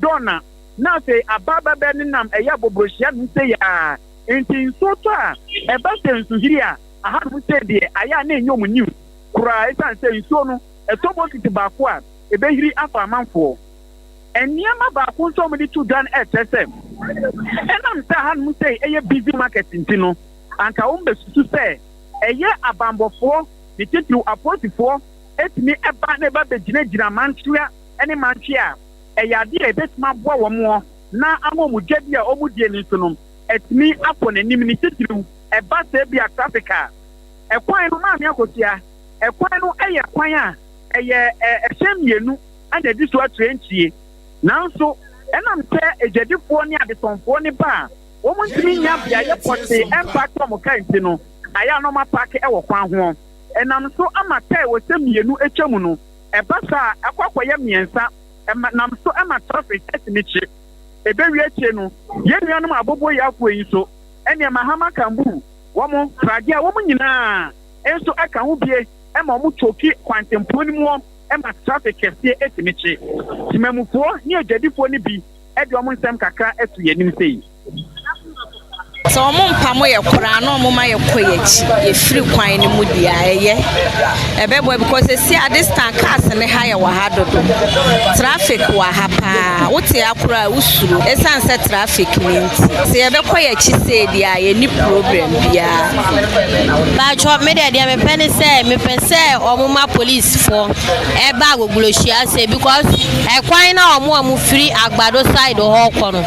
Dɔn na afei aba bɛbɛ ne nam ɛyɛ abobrohyia nom sɛ yaa. Nti nsuo tɔ a, ɛba sɛ nsuhiri a, ahanom sɛ deɛ ayɛ a na ɛnyɛ ɔmo news koraa, ɛsiane sɛ nsuo no ɛtɔ bokiti baako a, ɛbɛhiri afa amanfoɔ. Nneɛma baako nso a wɔde to dwa no ɛkyerɛ sɛ ɛnam sɛ ahanom sɛ ɛyɛ busy market nti no, anka wɔn bɛsusu sɛ ɛyɛ abanbɔfoɔ, ne titiriw apolisifoɔ, etumi ɛba na ɛba bɛgyinagyina mantwea ne mantwea a, ɛyɛ adeɛ a ɛbɛtumi aboa wɔn na ama wɔn dwadi a wɔn die no nso no ɛtumi akɔ n'anim, ne titiriw ɛba sɛ bi a traffic a ɛkwan no, Maame Akosua, ɛkwan no ɛyɛ kwan a ɛyɛ ɛhyɛn mmienu ɛna ɛdi so akyerɛ nkyie, nanso ɛnam sɛ adwadifoɔ ne adetɔnfoɔ ne ba a wɔn ntumi nya beaeɛ pɔtee ɛmpaake wɔn kaa nti no, ayɛ a na wɔn apaake ɛwɔ kwan ho. Ɛnam so ama kaa wɔ sɛ mmienu atwa mu no, ɛba saa akɔ akɔyɛ mmiɛnsa, ɛma nam so ɛma traffic ɛtumi kye. Ɛbɛwie akyire no, yɛn nuanom aboboyafoɔ yi nso ɛnneɛ Mahama Kambu wɔn pragye a wɔn nyinaa nso ɛka ho bie ɛma wɔn twoki kwantempɔn no mu ɛma traffic kɛseɛ ɛtumi kye. Temamufoɔ ne adwadifoɔ no bi ɛde wɔn nsɛm kakra ɛto yɛn anim sei. Sɛ ɔmo mpam yɛ koraa na ɔmo ma yɛ kɔ yɛ akyi, yɛfiri kwan no mu deɛ a, ɛyɛ ɛbɛboa, because esi a this time cars ne ha yɛ wɔ ha dodo, traffic wɔ ha paa. Wote akora a, wosuro ɛsiane sɛ traffic ne nti. Sɛ yɛbɛkɔ yɛ akyi sei deɛ a, yɛni problem biara. Baatwɔ, me deɛ mepɛ ne sɛ mepɛ sɛ ɔmo ma policefoɔ ɛba Agbogbloshie ase, because ɛkwan na ɔmo a ɔmo firi Agbado side hɔ kɔ no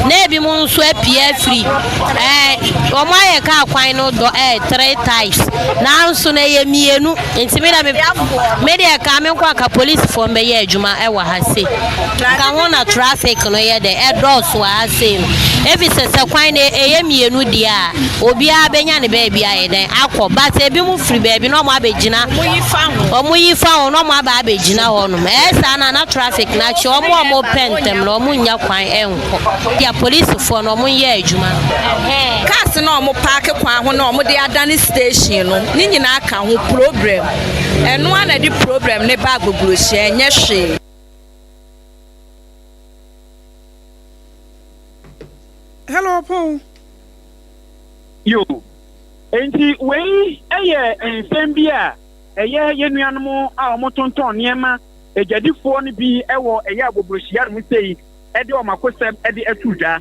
na ebi mo nso apue afiri ɔmo ayɛ kaa kwan no dɔ three types, nanso na ɛyɛ mmienu. Nti me deɛ me deɛ ka me nkɔ aka policefoɔ mbɛyɛ adwuma ɛwɔ ha se nka ho na traffic no yɛ dɛ ɛdɔɔso wɔ ha sei no, efi sɛ kwan no ɛyɛ mmienu deɛ a, obiara bɛnya ne baabi ayɛ dɛn akɔ, but ebi mo firi baabi na ɔmo abɛgyina, ɔmo yi fa ho na ɔmo aba abɛgyina hɔ nom. Ɛyɛ saa na traffic na akyi ɔmo a ɔmo pɛ ntɛm na ɔmo nya kwan ɛnkɔ deɛ, polisifoɔ no ɔmo nyɛ adwuma no. Cars na ɔmo paake kwan ho na ɔmo de adane station no ne nyinaa ka ho problem. Ɛno ara na de problem ne ba Agbogbloshie, ɛnyɛ hwee. Hello, Paul. Yo, nti wei yɛ nsɛm bi a ɛyɛ yɛn nuanom a wɔtontɔn nneɛma, adwadifoɔ no bi wɔ ɛyɛ Agbogbloshie no mu sei ɛde wɔn akosɛm ɛde ato dwa.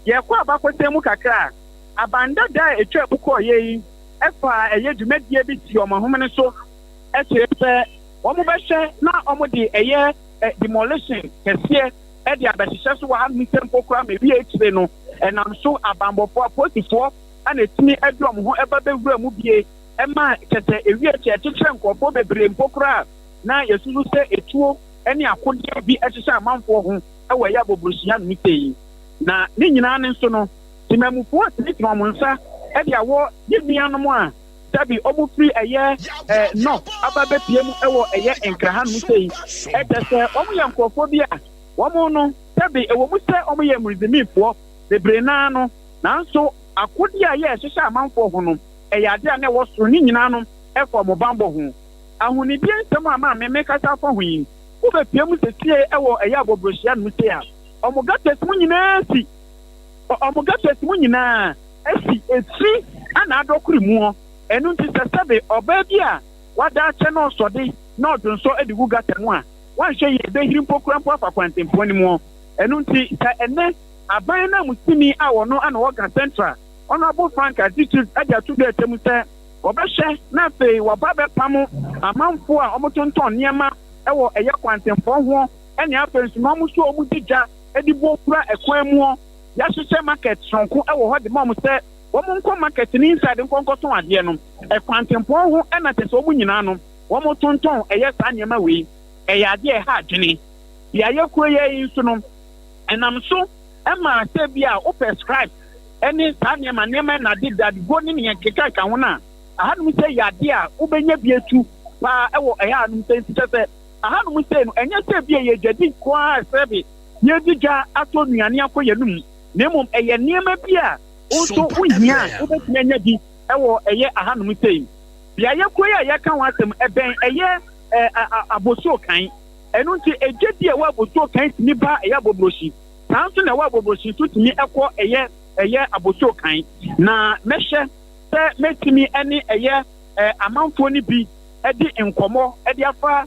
Yɛkɔ abakɔsɛm mu kakra a, abandada a etwa mu kɔɔ yɛ yi ɛfa ɛyɛ dwumadie bi si wɔn ahomene so, ɛkyerɛ sɛ wɔn bɛhwɛ na wɔn de ɛyɛ demolition kɛseɛ ɛde abɛhyehyɛ so wɔ ha nom sɛ mpo koraa ma ewie akyire no, ɛnam so abanbɔfoɔ, apolisifoɔ ɛna etumi ɛde wɔn ho ɛba bɛwura mu bie, ɛma kyɛ sɛ ewie akyire ɛkyekyerɛ nkurɔfoɔ bebree mpo koraa na yɛsusu sɛ etuo ɛne akodeɛ bi ɛhyehyɛ amanfoɔ ho ɛwɔ ɛyɛ Agbogbloshie no sɛ yi. Na ne nyinaa ne nso no, temamufoɔ tenetene wɔn nsa ɛde awɔ yɛ nuanom a sɛbi wɔn firi ɛyɛ north aba bɛpie mu ɛwɔ ɛyɛ Nkraha no sɛ yi, ɛkyɛ sɛ wɔn yɛ nkurɔfoɔ bi a wɔn no sɛbi ɛwɔ mu sɛ wɔn yɛ Muslimifoɔ bebree naa no, nanso akodeɛ a yɛ ɛhyehyɛ amanfoɔ ho no ɛyɛ adeɛ a na ɛwɔ soro. Ne nyinaa no ɛfɔ wɔn banbɔ ho ahonidie nsɛm a maame mekasa afa ho yi. Wobɛpie mu sesie ɛwɔ ɛyɛ Agbogbloshie no mu sei a, ɔmo gutters mu nyinaa si, ɔmo gutters mu nyinaa asi efi ana adɔkoro mu hɔ. Ɛno nti sɛ sɛbe ɔbaa bi a wada akyɛ na ɔsɔde na ɔdwonsɔ de gu gutter mu a, wanhwɛ yie ebɛhiri mpo kora mpo afa kwantempɔn no mu hɔ. Ɛno nti sɛ ɛnɛ aban no amusini a wɔno ana wɔga Central, Honourable Frank Azitu, de ato dwa ɛtɛ mu sɛ wɔbɛhwɛ na afei wɔaba bɛpam amanfoɔ a wɔtontɔn nneɛma ɛwɔ ɛyɛ kwantempɔn ho, ɛne afei nso na wɔn nso a wɔdi dwa de bɔ wura ɛkwan mu hɔ. Yɛahyehyɛ market sononko ɛwɔ hɔ de ma wɔn sɛ wɔn nkɔ market ne inside nkɔ nkɔtɔn adeɛ no. Ɛkwantempɔn ho ɛna kyɛ sɛ wɔn nyinaa no wɔn tontɔn ɛyɛ saa nneɛma wei. Ɛyɛ adeɛ ɛha adwene. Beaeɛ kuro yɛ yi nso no, ɛnam so ɛma sɛ bi a wopɛ scribe ɛne saa nneɛma nneɛma ɛna de dadeguo ne nea keka ka ho no a, ahanom sɛ yɛ adeɛ a wobɛnya bi atu paa ɛwɔ ɛyɛ ahanom sɛ. Nti kyɛ sɛ ahanom sɛ no, ɛnyɛ sɛ bi a yɛ dwadi nko ara sɛ bi yɛdi dwa atɔ nnuane akɔ yɛn num, na mmom ɛyɛ nneɛma bi a wo nso wohia a wobɛtumi anya bi ɛwɔ ɛyɛ ahanom sɛ yi. Beaeɛ kuro yi a yɛka ho asɛm, ɛbɛn ɛyɛ Abossey Okai. Ɛno nti edwadie a ɛwɔ Abosuo kan tumi ba ɛyɛ Abobrosi. Saa nso na ɛwɔ Abobrosi nso tumi kɔ ɛyɛ ɛyɛ Abosuo kan. Na mɛhwɛ sɛ mɛtumi ne ɛyɛ amanfoɔ no bi adi nkɔmmɔ de afa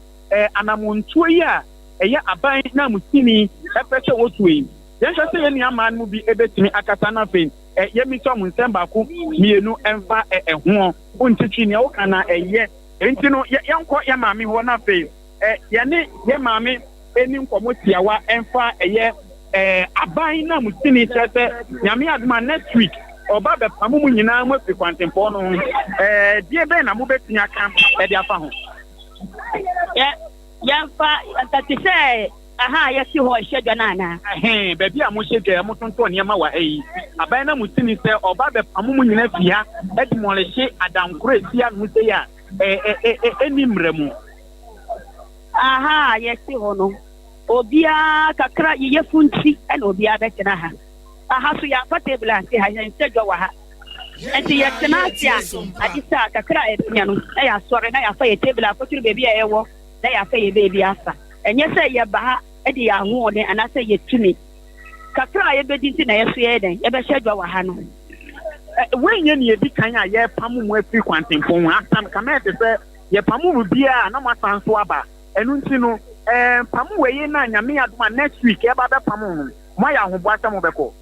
anamontuo yi a ɛyɛ aban nanmusini pɛ sɛ wɔtuo yi. Yɛnhwɛ sɛ yɛn nua mmaa no mu bi bɛtumi akasa na afei yɛmmisa wɔn nsɛm baako mmienu mfa ɛhoɔ. Wonte twi, nea woka na ɛyɛ. Enti no yɛnkɔ yɛn maame hɔ na afei yɛne yɛn maame ɛni nkɔmmɔ tiawa ɛmfa ɛyɛ aban nanmusini, kyerɛ sɛ Nyame adom a next week ɔba bɛpamo mu nyinaa mo afiri kwantempɔn no ho. Deɛ bɛn na mobɛtumi aka ɛde afa ho? Yɛmfa te sɛ aha a yɛte hɔ hyɛ dwa no anaa? Ɛhɛn, baabi a mohyɛ dwa yi, motontɔn nneɛma wɔ ha yi, aban nanmusini sɛ ɔba bɛpamo mo nyinaa firi ha de mɔlehye adankoro esi ano sei a ɛnni mmara mu. Aha a yɛte hɔ no, obiara kakra yiyefo nti na obiara bɛtena ha. Aha so yɛamfa table ansi ha, yɛnhyɛ dwa wɔ ha. Enti yɛtena ase a, ade sa a, kakra a yɛbɛnya no, na yɛasɔre na yɛafa yɛn table akɔturu baabi a yɛwɔ na yɛafa yɛn baabi afa. Ɛnyɛ sɛ yɛba ha de yɛn ahoɔden anaasɛ yɛn tumi. Kakra a yɛbɛdi nti na yɛso yɛyɛ dɛn? Yɛbɛhyɛ dwa wɔ ha no. Wei nyɛ nea edi kan a yɛrepam mo afiri kwantempɔn ho. Asɛm kame te sɛ yɛpamo mo biara a na moasan nso aba. Ɛno nti no, pamo wei na Nyame adom a next week yɛba abɛpamo no, moayɛ ahoboa sɛ mobɛkɔ.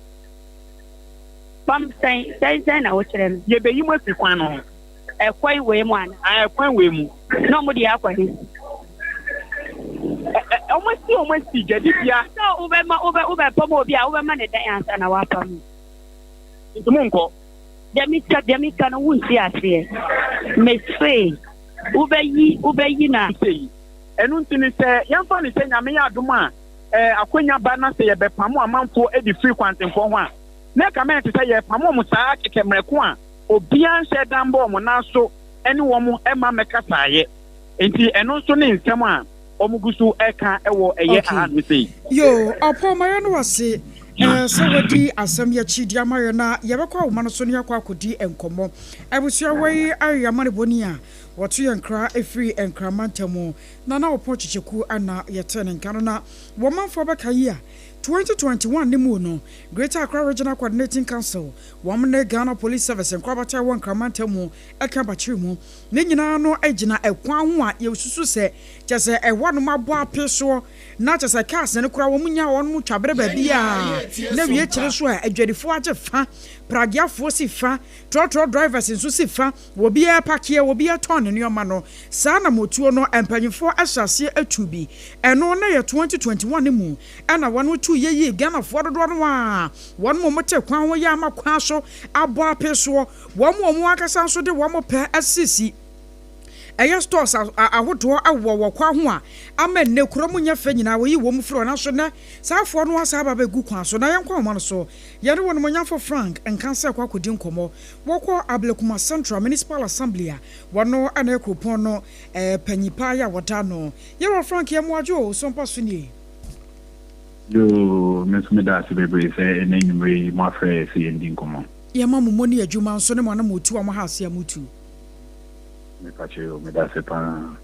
Pam sɛn? Sɛn sɛn na wokyerɛ no? Yɛbɛyi mo afiri kwan no ho. Ɛkwan wei mu anaa? Ae, ɛkwan wei mu. Na wɔn de yɛ akɔ he? Ɛ, ɛ, wɔn asi wɔn asi dwadibea. Sɛ wobɛma, wobɛ, wobɛpam obi a, wobɛma ne dɛn ansa na woapam no? Nti monkɔ. Deɛ meka, deɛ meka no wonte aseɛ. Mese, wobɛyi, wobɛyi na. Sei. Ɛno nti no, sɛ yɛmfa no sɛ Nyame yɛ adom a, ɛɛ, akwanya ba na sɛ yɛbɛpamo amanfoɔ de firi kwantempɔn ho a, na ɛkame ayɛ te sɛ yɛrepamo wɔn saa kɛkɛ mmerɛ ko a obiara nhyɛɛ da mbɔɔ wɔn nan so ne wɔn mma mmɛkasaeɛ. Enti ɛno nso ne nsɛm a wɔgu so reka wɔ ɛyɛ Okay. ahanom sei. Yoo, Ɔpɔw ma yɛn no ase eh, sɛ wadi asɛm yi akyi de ama yɛn na yɛbɛkɔ ahoma no so ne yɛakɔ akɔdi nkɔmmɔ. Abusua wei ayɛ amanebɔni a wɔto yɛn nkra firi Nkran mantam na na Ɔpɔn Kyekyeku na yɛtee ne nka no na wɔn manfoɔ bɛka yi a 2021 ne mu no Greater Accra Regional Coordinating Council wɔn ne Ghana Police Service nkorabata a ɛwɔ Nkran mantam mu ka bakyere mu. Ne nyinaa no gyina ɛkwan ho a yɛsusu sɛ kyɛ sɛ ɛhɔ nom abɔ ape soɔ na kyɛ sɛ cars no koraa wɔn nya wɔn twa berɛ baabi a na wie kyere so a adwadifoɔ agye fa, prageafoɔ si fa, trɔtrɔ drivers nso si fa, obiara pakeɛ, obiara tɔn ne nneɛma no. Saa na motuo no mpanyinfoɔ ahyɛ aseɛ atu bi. Ɛno na yɛ 2021 no mu ɛna wɔn tu yɛ yii Ghanafoɔ dodoɔ no a wɔn mo te kwan ho yɛ ama kwan so abɔ ape soɔ. Wɔn a wɔn ankasa nso de wɔn pɛ asisi ɛyɛ stores ahodoɔ wɔ wɔ kwan ho a ama nnɛ kuro mu nyɛ fɛ nyinaa wɔyi wɔn firi hɔ nanso nnɛ saa afoɔ no asan aba abɛgu kwan so na yɛnkɔ ahoma no so yɛne wɔn onimuonyamfo Frank Nkansah kɔ akɔdi nkɔmmɔ wɔkɔ Ablekuma Central Municipal Assembly a wɔno na ɛyɛ kuropɔn no panyin paa yɛ a wɔda ano. Yɛwura Frank yɛ mmoadwo o, so mpa so nie. Yoo, me nso meda ase bebree sɛ ɛnnɛ anwummere yi moafrɛ yɛ sɛ yɛndi nkɔmmɔ. Yɛma mo moni adwuma nso ne mo anamotu a moha ase a motu. Mepakyɛ o, meda ase paa.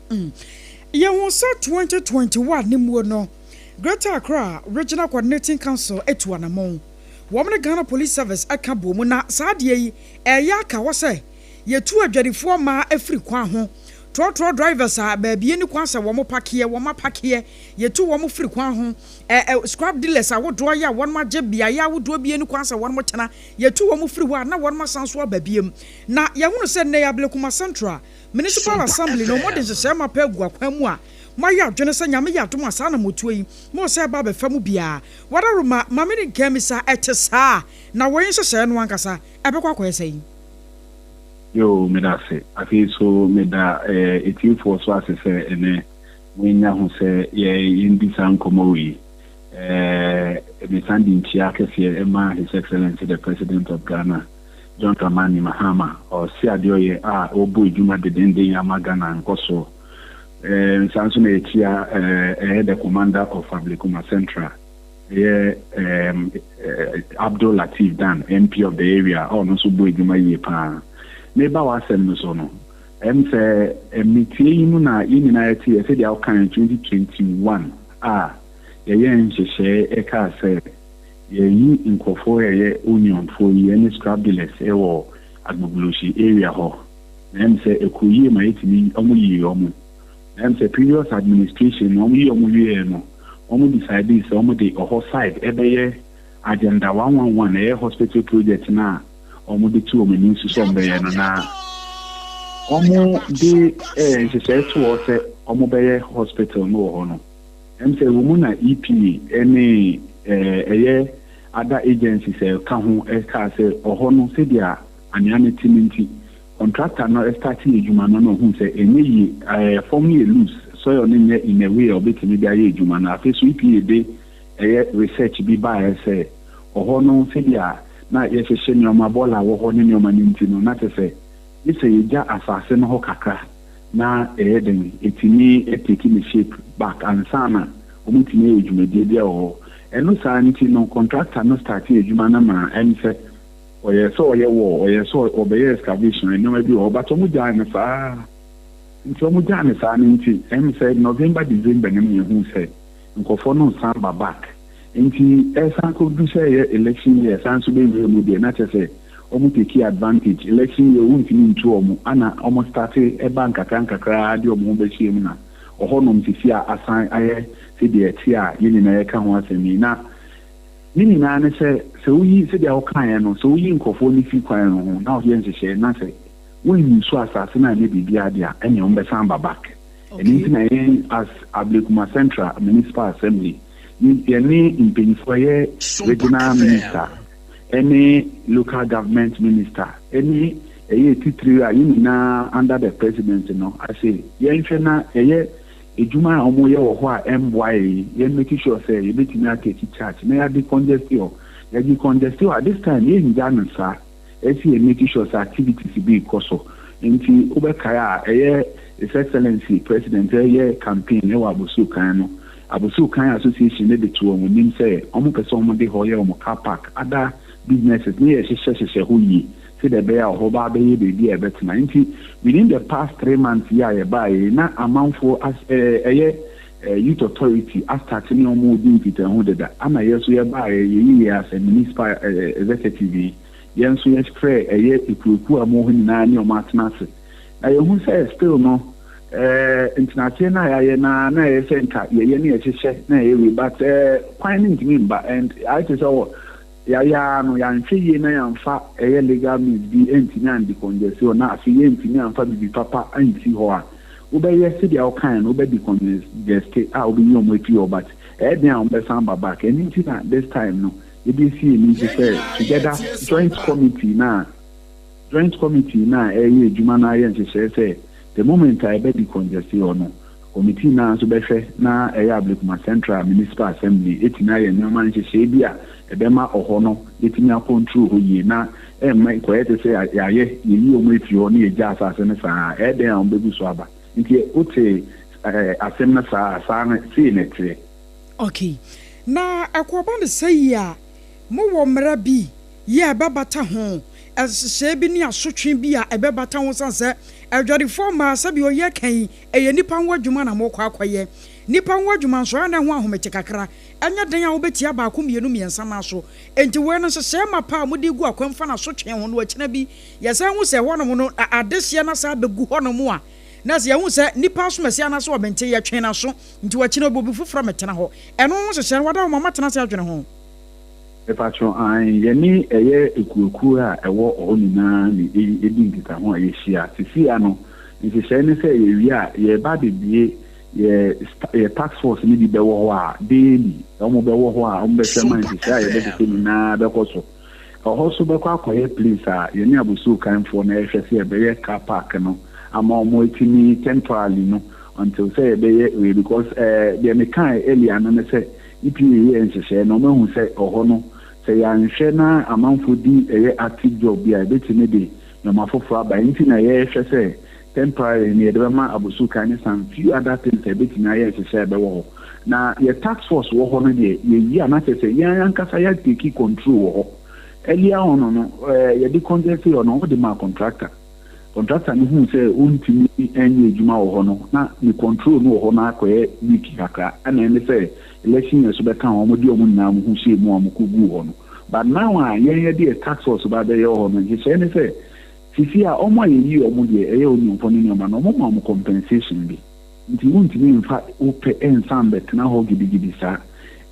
Yɛhu sɛ 2021 ne muo no, Greater Accra Regional Coordinating Council atu anamɔn. Wɔn ne Ghana Police Service ka bɔɔ mu na saa adeɛ yi ɛreyɛ aka hɔ sɛ yɛtu adwadifoɔ mmaa firi kwan ho. Trɔtrɔ drivers a baabi nni kwan sɛ wɔn pakeɛ, wɔn apakeɛ, yɛtu wɔn firi kwan ho. Ɛ ɛ scrap dealers ahodoɔ yɛ a wɔn agye beaeɛ ahodoɔ bi nni kwan sɛ wɔn tena, yɛtu wɔn firi hɔ a na wɔn asan nso aba biom. Na yɛahunu sɛ nnɛ yi Ablekuma Central Municipal Assembly no wɔde nhyehyɛɛ mapa agu akwan mu a moayɛ adwene sɛ Nyame yɛ adom a saa anamotuo yi mo sɛ ɛba abɛfa mu biara. Wadaroma, ma me nka mmisa, ɛte saa a na woi nhyehyɛɛ no ankasa ɛbɛkɔ akɔyɛ sɛn? Yoo, meda ase. Afei nso meda atiefoɔ nso ase sɛ ɛnnɛ moanya ho sɛ yɛndi saa nkɔmmɔ wei. Mesan de nkyia kɛseɛ ma His Excellency the President of Ghana, John Dramani Mahama. Ɔse adeɛ ɔyɛ a ɔbɔ adwuma dedenden ama Ghana nkɔsoɔ. Saa nso na yɛkyia ɛyɛ the Commander of Ablekuma Central, ɛyɛ Abdul Latif Dan, MP of the area, a ɔno nso bɔ adwuma yie paa. Meba w'asɛm no so no, Ɛm sɛ mmetie yi mu na yɛn nyinaa yɛte yɛ sɛdeɛ wokae 2021 a yɛyɛɛ nhyehyɛe ɛkaa sɛ yɛyi nkurɔfoɔ a ɛyɛ onionfoɔ yi ɛne scrap dealers ɛwɔ Agbogbloshie area hɔ na ɛm sɛ ɛkɔɔ yie ma yɛtumi wɔn yii wɔn na ɛm sɛ previous administration no wɔn yi wɔn wieɛ no wɔn decidee sɛ wɔn de ɔhɔ side ɛbɛyɛ Agenda 111 ɛyɛ hospital project no a wɔde to wɔn ani so sɛ wɔbɛyɛ no, na wɔde nhyehyɛe to hɔ sɛ wɔbɛyɛ hospital no wɔ hɔ no, ɛm sɛ wɔ mu na EPA ne ɛyɛ other agencies a ɛka ho kaa sɛ ɔhɔ no sɛdeɛ anwea no te no nti, contractor no startee adwuma no na ɔhuu sɛ ɛnyɛ yie, fam no yɛ loose, soil no nyɛ in a way a ɔbɛtumi de ayɛ adwuma no. Afei nso EPA de ɛyɛ research bi baeɛ sɛ ɔhɔ no sɛdeɛ na yɛhyehyɛ nneɛma, bɔɔla wɔ hɔ ne nneɛma no nti no, na kyerɛ sɛ gye sɛ yɛgya asase no hɔ kakra na ɛyɛ dɛn, ɛtumi take ne shape back ansa na wɔatumi ayɛ dwumadie biara wɔ hɔ. Ɛno saa nti no, contractor no startee adwuma no maa ɛne sɛ ɔyɛɛ sɛ ɔyɛ wall, ɔyɛɛ sɛ ɔbɛyɛ excavation, nneɛma bi wɔ hɔ, but wɔgyae no saa. Nti wɔgyaa no saa no nti, ɛne sɛ November, December no mu yɛhuu sɛ nkurɔfoɔ no resan ba back. Nti ɛsan kɔdu sɛ ɛyɛ election year san nso bɛwura mu deɛ na kyerɛ sɛ wɔn take advantage. Election year wontumi ntu wɔn ana wɔn starte ba nkakra nkakra ara de wɔn ho bɛhyɛ mu na ɔhɔ nom sisi a asan ayɛ sɛdeɛ ɛte a yɛn nyinaa yɛka ho asɛm yi. Na ne nyinaa ne sɛ, sɛ woyi sɛdeɛ wokaeɛ no, sɛ woyi nkurɔfoɔ no fi kwan no ho na woyɛ nhyehyɛeɛ na sɛ wɔnyi so asase no anyɛ biribiara deɛ a, ɛnneɛ wɔbɛsan aba back. Ɛno nti na yɛn as Ablekuma Central Municipal Assembly, yɛne mpanyinfoɔ ɛyɛ Regional Minister ɛne Local Government Minister ɛne ɛyɛ titire a yɛn nyinaa under the President no ase yɛnhwɛ na ɛyɛ adwuma a wɔyɛ wɔ hɔ a ɛmboa yɛn yi, yɛn make sure sɛ yɛbɛtumi a take charge na yɛa decongest hɔ. Yɛ decongest hɔ a this time yɛngya no saa. Ɛsɛ yɛ make sure sɛ activities bi rekɔ so. Nti wobɛkae a ɛyɛ His Excellency President reyɛ campaign wɔ Abossey Okai no, Abossey Okai Association no de too wɔn anim sɛ wɔn pɛ sɛ wɔn de hɔ yɛ wɔn car park, other businesses ne yɛ hyehyɛ hyehyɛ hɔ yie sɛdeɛ ɛbɛyɛ a ɔhɔ baa bɛyɛ baabi a ɛbɛtena. Nti within the past 3 months yi a yɛbaeɛ yi na amanfoɔ as ɛyɛ Youth Authority astarte ne wɔn redi nkitaho deda ana yɛ nso yɛbaeɛ yɛyi yɛ as a municipal executive yi yɛn nso yɛfrɛ ɛyɛ ekuokuo a wɔwɔ hɔ nyinaa ne wɔn atena ase na yɛhu sɛ still no ntenaseɛ no a yɛayɛ na na ɛyɛ sɛ nka yɛyɛ ne yɛhyehyɛ na yɛyɛ wei, but kwan no ntumi mba and ayɛ te sɛ wɔ yɛayɛ ara no yɛanhwɛ yie na yɛamfa ɛyɛ legal means bi ntumi an decongest hɔ na afei yɛntumi amfa biribi papa ansi hɔ a wobɛyɛ sɛdeɛ wokaeɛ no, wobɛ decongest a wobɛyi wɔn afiri hɔ, but ɛyɛ den a wɔbɛsan ba back. Ɛno nti na this time no yɛde asi yɛn ani so sɛ together joint committee na joint committee na ɛyɛ adwuma no ayɛ nhyehyɛe sɛ the moment a yɛbɛ decongest hɔ no, committee naa nso bɛhwɛ na ɛyɛ Ablekuma Central Municipal Assembly ɛtumi ayɛ nneɛma nhyehyɛe bi a ɛbɛma ɔhɔ no yɛtumi acontrol hɔ yie na ɛmma kɔyɛ te sɛ yɛayɛ yɛyi wɔn afiri hɔ na yɛgya asase no saa, ɛyɛ den a wɔn bɛgu so aba. Nti wote asɛm no saa saa no sei na ɛteɛ. Okay. Na ɛkɔba no sɛ yi a, mowɔ mmara bi yi a ɛbɛbata ho, nhyehyɛe bi ne asotwe bi a ɛbɛbata ho sane sɛ adwadifoɔ mmaa sɛdeɛ ɔyɛ ka yi, ɛyɛ nnipa ho adwuma na mokɔ akɔyɛ. Nnipa ho adwuma nso ɛyɛ na ɛho ahomete kakra. Ɛnyɛ den a wobɛtia baako, mmienu, mmiɛnsa nan so. Enti wei no nhyehyɛe mapa a mode gu akwan fa no asotwe ho no akyina bi yɛsan hu sɛ ɛhɔnom no adehyeɛ no asan abɛgu hɔnom a na sɛ yɛhu sɛ nnipa asomasi anaasɛ ɔbɛnte yɛtwe n'aso nti wakyina obi foforɔ mɛtena hɔ. Ɛno ho nhyehyɛe no wada wo ma moatena ase adwene ho? Mepakyɛw, aane, yɛne ɛyɛ akuokuo a ɛwɔ hɔ nyinaa na ɛdi nkitaho a yɛhyia. Seesei ara no, nhyehyɛe ne sɛ yɛwie a, yɛreba abɛbue yɛ yɛ task force no bi bɛwɔ hɔ a daily wɔn bɛwɔ hɔ a wɔbɛhwɛ ma nhyehyɛe a yɛbɛhyehyɛ nyinaa bɛkɔ so. Ɛhɔ nso bɛkɔ akɔyɛ place a yɛne Abossey Okanfoɔ no ɛrehwɛ sɛ yɛbɛyɛ car park no ama wɔn atumi temporarily no until sɛ yɛbɛyɛ wei because ɛɛ deɛ mekae earlier no ne sɛ EPA yɛɛ nhyehyɛe no wɔahu sɛ ɔhɔ no sɛ yɛanhwɛ na amanfoɔ di ɛyɛ active job bi a ɛbɛtumi de nneɛma foforɔ aba. Ɛno nti na yɛrehwɛ sɛ temporarily no yɛde bɛma Abossey Okai ne some few other things a ɛbɛtumi ayɛ nhyehyɛe a ɛbɛwɔ hɔ. Na yɛ task force wɔ hɔ no deɛ yɛwie a na kyerɛ sɛ yɛn ankasa yɛ take control wɔ hɔ. Earlier on no yɛde congest hɔ no wɔde maa contractor. Contractor no huu sɛ ɔntumi nyɛ adwuma wɔ hɔ no, na ne control no wɔ hɔ no akɔyɛ weak kakra, ɛna ɛne sɛ election year so bɛka ho a wɔde wɔn nyinaa wɔn ho hyɛɛ mu a wɔkɔguu hɔ no. But now a yɛn yɛde yɛ task force ba abɛyɛ wɔ hɔ no, nhyehyɛe ne sɛ sisi a wɔn a yɛyii wɔn deɛ ɛyɛ onionfoɔ ne nneɛma no, wɔma wɔn compensation bi. Nti wontumi mfa wo pɛ nsan mbɛtena hɔ gidigidi saa.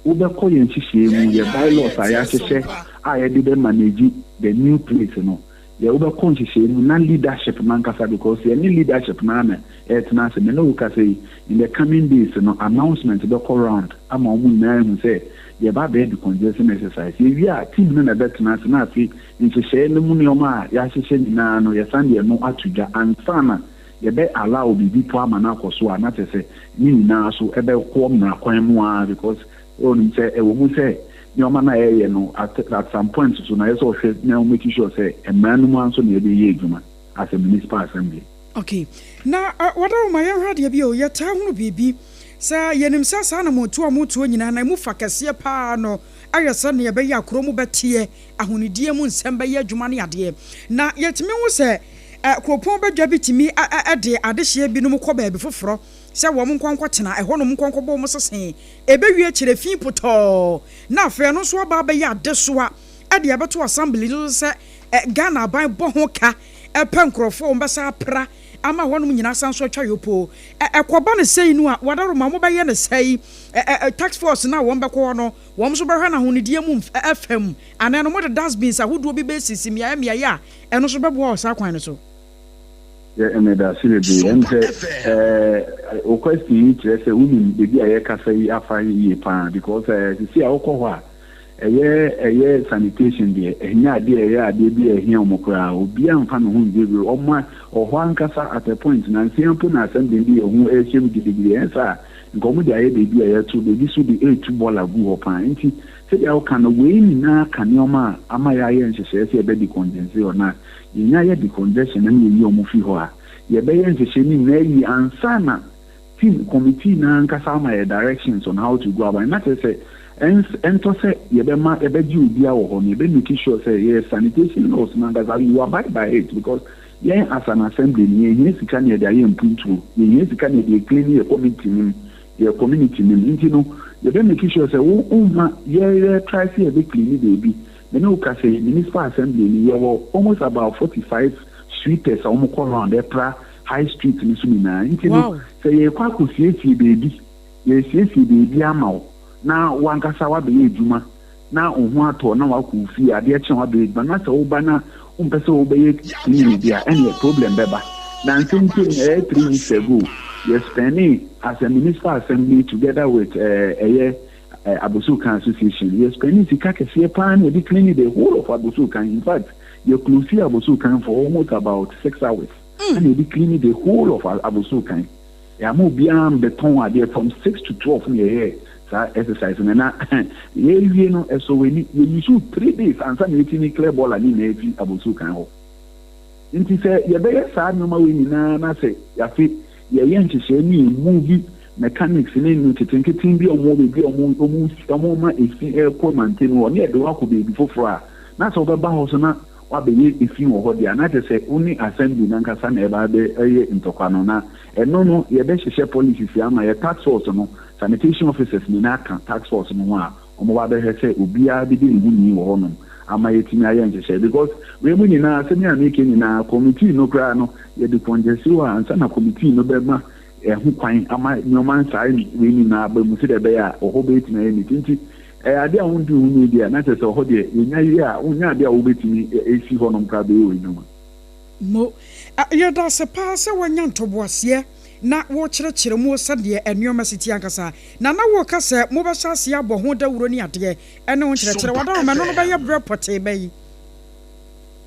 Wobɛkɔ yɛn nhyehyɛe mu, yɛn bylaws a yɛahyehyɛ a yɛde bɛ manage the new place no, yɛ wobɛkɔ nhyehyɛe mu na leadership no ankasa because yɛne leadership no ara na ɛretena ase. Me ne wo kasa yi, in the coming days no, announcement bɛkɔ round ama wɔn nyinaa ahu sɛ yɛreba abɛyɛ decongestion exercise. Yɛwie a, team no na ɛbɛtena ase na afei nhyehyɛe no mu nneɛma a yɛahyehyɛ nyinaa no, yɛsan de ɛno ato dwa ansa na yɛbɛ allow biribi po ama no akɔ so a na kyerɛ sɛ ne nyinaa so ɛbɛkɔ mmara kwan mu ara because wonim sɛ ɛwɔ mu sɛ nneɛma no a yɛyɛ no at at some point so no ɛyɛ sɛ ɔhwɛ na wo make sure sɛ mmara no mu ara nso na yɛde yɛ adwuma as a municipal assembly. Okay. Na Wadaroma yɛnhwɛ adeɛ bi o, yɛtaa hunu biribi sɛ yɛnim sɛ saa anammɔntuo a wɔtuo nyinaa no ɛmu fa kɛseɛ paa no ayɛ sɛ nea ɛbɛyɛ a kuro mu bɛteɛ ahonidie mu nsɛm bɛyɛ adwuma ne adeɛ. Na yɛtumi hu sɛ kuropɔn badwa bi tumi de adehyeɛ binom kɔ baabi foforɔ sɛ wɔn nkɔ nkɔtena ɛhɔnom nkɔ nkɔbɔ wɔn sese. Ɛbɛwie akyire fi potɔɔ na afei ɛno nso aba abɛyɛ adesoa de abɛto assembly no so sɛ Ghana aban bɔ ho ka pɛ nkorɔfoɔ a wɔbɛsan apra ama hɔnom nyinaa asan nso atwa yopoo. Ɛkɔba no sei no a, Wadaroma wɔbɛyɛ no sɛi, task force no a wɔbɛkɔ hɔ no, Wɔn nso bɛhwɛ no ahonidie mu fam, anaa no mode dustbins ahodoɔ bi bɛsisi mmeaeɛ mmeaeɛ a ɛno nso bɛboa wɔ saa kwan no so. Yɛ medase bebree. Ɛm sɛ ɛɛ wo question yi kyerɛ sɛ wonim baabi a yɛkasa yi afa yie paa because ɛɛ sisi a wokɔ hɔ a ɛyɛ ɛyɛ sanitation deɛ ɛnyɛ adeɛ ɛyɛ adeɛ bi a ɛhia wɔn koraa obiara mfa ne ho ngye wɔn a ɔhɔ ankasa at a point nansa mpo na assembly de yɛn ho ɛrehyɛ mu gidigidi ɛnyɛ saa Nka wɔn de ayɛ baabi a yɛto, baabi nso de retu bɔɔla gu hɔ paa. Nti sɛdeɛ woka no, wei nyinaa ka nneɛma a ama yɛayɛ nhyehyɛeɛ sɛ yɛbɛ decongense hɔ. Na yɛnya yɛ decongestion no na yɛyi wɔn firi hɔ a, yɛbɛyɛ nhyehyɛeɛ no nyinaa yie ansa na team, committee no ankasa ama yɛ directions on how to go about it. Na kyerɛ sɛ ɛns, ɛntɔ sɛ yɛbɛma, yɛbɛgye obiara wɔ hɔ no, yɛbɛ make sure sɛ yɛyɛ sanitation laws no ankasa, you abide by it because Yɛn as an assembly no yɛnhia sika na yɛde ayɛ mpuntuo, yɛnhia sika na yɛde aclean yɛ community no mu, yɛ community no mu. Nti no yɛbɛ make sure sɛ wo womma yɛ yɛ try sɛ yɛbɛ clean baabi. Me ne wo kasa yi, municipal assembly no yɛwɔ almost about 45 sweepers a wɔn kɔ round ɛpra high street no so nyinaa. Nti no Wow. sɛ yɛrekɔ akɔsiesie baabi, yɛresiesie baabi ama wo na wankasa wabɛyɛ adwuma na wo ho atɔ na wakɔ wo fie, adeɛ kye a wabɛyɛ adwuma, na sɛ woba na wompɛ sɛ wobɛyɛ clean deɛ a, ɛneɛ problem bɛba. Nansa mpo no, ɛyɛ 3 weeks ago, yɛ spɛnee as a municipal assembly together with ɛyɛ Abossey-Okan Association, yɛ spɛnee sika kɛseɛ paa na yɛde clean the whole of Abossey-Okan. In fact, yɛ closee Abossey-Okan for almost about 6 hours ɛna yɛde clean the whole of Abossey-Okan. Yɛamma obiara ambɛtɔn adeɛ from 6 to 12 na yɛyɛɛ saa exercise no na yɛrewie no ɛsɔ w'ani. Yɛ use 3 days ansa na yɛtumi clear bɔɔla ne nyinaa afi Abossey Okan hɔ. Nti sɛ yɛbɛyɛ saa nneɛma wei nyinaa na sɛ afe yɛyɛ nhyehyɛe ne yɛ move mechanics ne nketenkete bi a wɔwɔ baabi a wɔn wɔn wɔn ma efi ɛrekɔ mantam hɔ ne yɛde wo akɔ baabi foforɔ a na sɛ wobɛba hɔ so na wabɛyɛ efi wɔ hɔ deɛ a na kyerɛ sɛ wo ne assembly no ankasa na ɛba abɛyɛ ntɔkwa no na ɛno no yɛbɛhyehyɛ policies ama yɛ task force no. Sanitation officers nyinaa ka task force no ho a wɔba abɛhwɛ sɛ obiara bɛdi ne ho ni wɔ hɔnom ama yɛatumi ayɛ nhyehyɛe because wei mu nyinaa asɛm yi a mereka nyinaa committee no koraa no yɛde kɔngyɛsi hɔ a ansa na committee no bɛma ɛho kwan ama nneɛma nsaa wei nyinaa aba mu sɛdeɛ ɛbɛyɛ a ɔhɔ bɛtumi ayɛ neat. Nti ɛyɛ adeɛ a wondi ho ni deɛ a na kyerɛ sɛ ɔhɔ deɛ yɛnya yie a wonyɛ adeɛ a wobɛtumi ɛsi hɔnom koraa bɛyɛ wei nneɛma. Mo. Yɛda ase paa sɛ woanya ntoboaseɛ na worekyerɛkyerɛ mu sɛdeɛ nneɛma si teɛ ankasa. Na na woreka sɛ mobɛhyɛ aseɛ abɔ ho dawuro ne adeɛ ne ho nkyerɛkyerɛ. Sompa W'adaworoma, ɛno no bɛyɛ FM. berɛ pɔtee bɛn?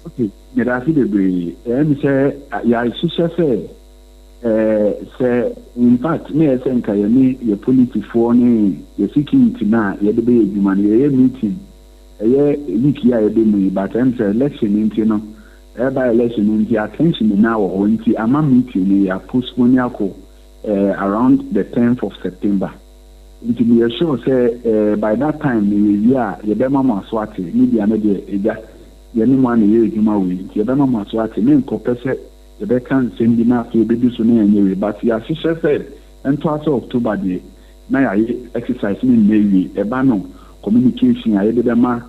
Ok, meda ase bebree. Ɛyɛ me sɛ yɛahyehyɛ sɛ eh, sɛ in fact na ɛyɛ sɛ nka yɛne yɛ polisifoɔ ne yɛ security no a yɛde bɛyɛ adwuma no yɛyɛ meeting ɛyɛ week yi a yɛbɛ mu yi, but ɛyɛ me sɛ election no nti no, Ɛreba election no nti attention nyinaa wɔ hɔ nti ama meeting no yɛ postpone akɔ eh, around the 10th of September. Nti meyɛ sure sɛ eh, by that time no yɛwie a yɛbɛma mo aso ate. Media no deɛ agya yɛne mo a na ɛyɛ adwuma wei nti yɛbɛma mo aso ate. Menkɔpɛ sɛ Yɛbɛka nsɛm bi na afei ɛbɛdu so na yɛanyɛ wei, but yɛahyehyɛ sɛ ɛntoa sɛ October deɛ na yɛayɛ exercise no nyinaa awie. Ɛba no communication a yɛde bɛma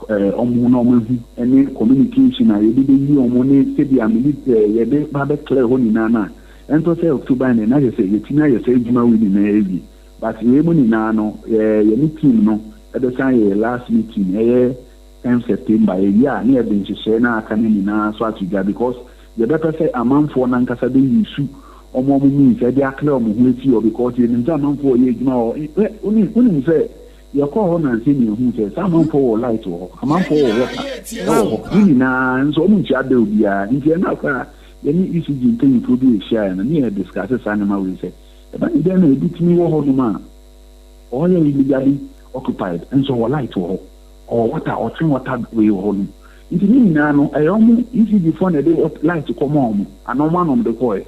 wɔn na wɔahu ne communication a yɛde bɛyi wɔn ne sɛdeɛ mene yɛde ba bɛ clear hɔ nyinaa no a, ɛntɔ sɛ October no deɛ na kyerɛ sɛ yɛatumi ayɛ saa adwuma wei nyinaa awie. But wei mu nyinaa no yɛne team no bɛsan ayɛ yɛn last meeting ɛyɛ 10 September, yɛwie a na yɛde nhyehyɛe no a aka no nyinaa nso ato dwa because yɛbɛpɛ sɛ amanfoɔ no ankasa bɛ use wɔn wɔn means de aclear wɔn ho afi hɔ because yɛnim sɛ amanfoɔ reyɛ adwuma wɔ hɔ. Hwɛ, wonim, wonim sɛ yɛkɔɔ hɔ nansa yi na yɛhuu sɛ saa amanfoɔ wɔ light wɔ hɔ, amanfoɔ wɔ water wɔ hɔ, ne nyinaa nso wɔn ntua bill biara. Nti ɛno koraa yɛne ECG mpanyinfoɔ bi hyiaeɛ no ne yɛ discuss saa nneɛma wei sɛ ɛba ne dɛn na ebi tumi wɔ hɔnom a ɔyɛ illegally occupied nso ɔwɔ light wɔ hɔ. Ɔwɔ water, ɔtwe water wei wɔ hɔ nom. Nti ne nyinaa no, ɛyɛ ɔmo ECG foɔ na ɛde light kɔ maa ɔmo, anaa ɔmo ana ɔmo de kɔɔɛ?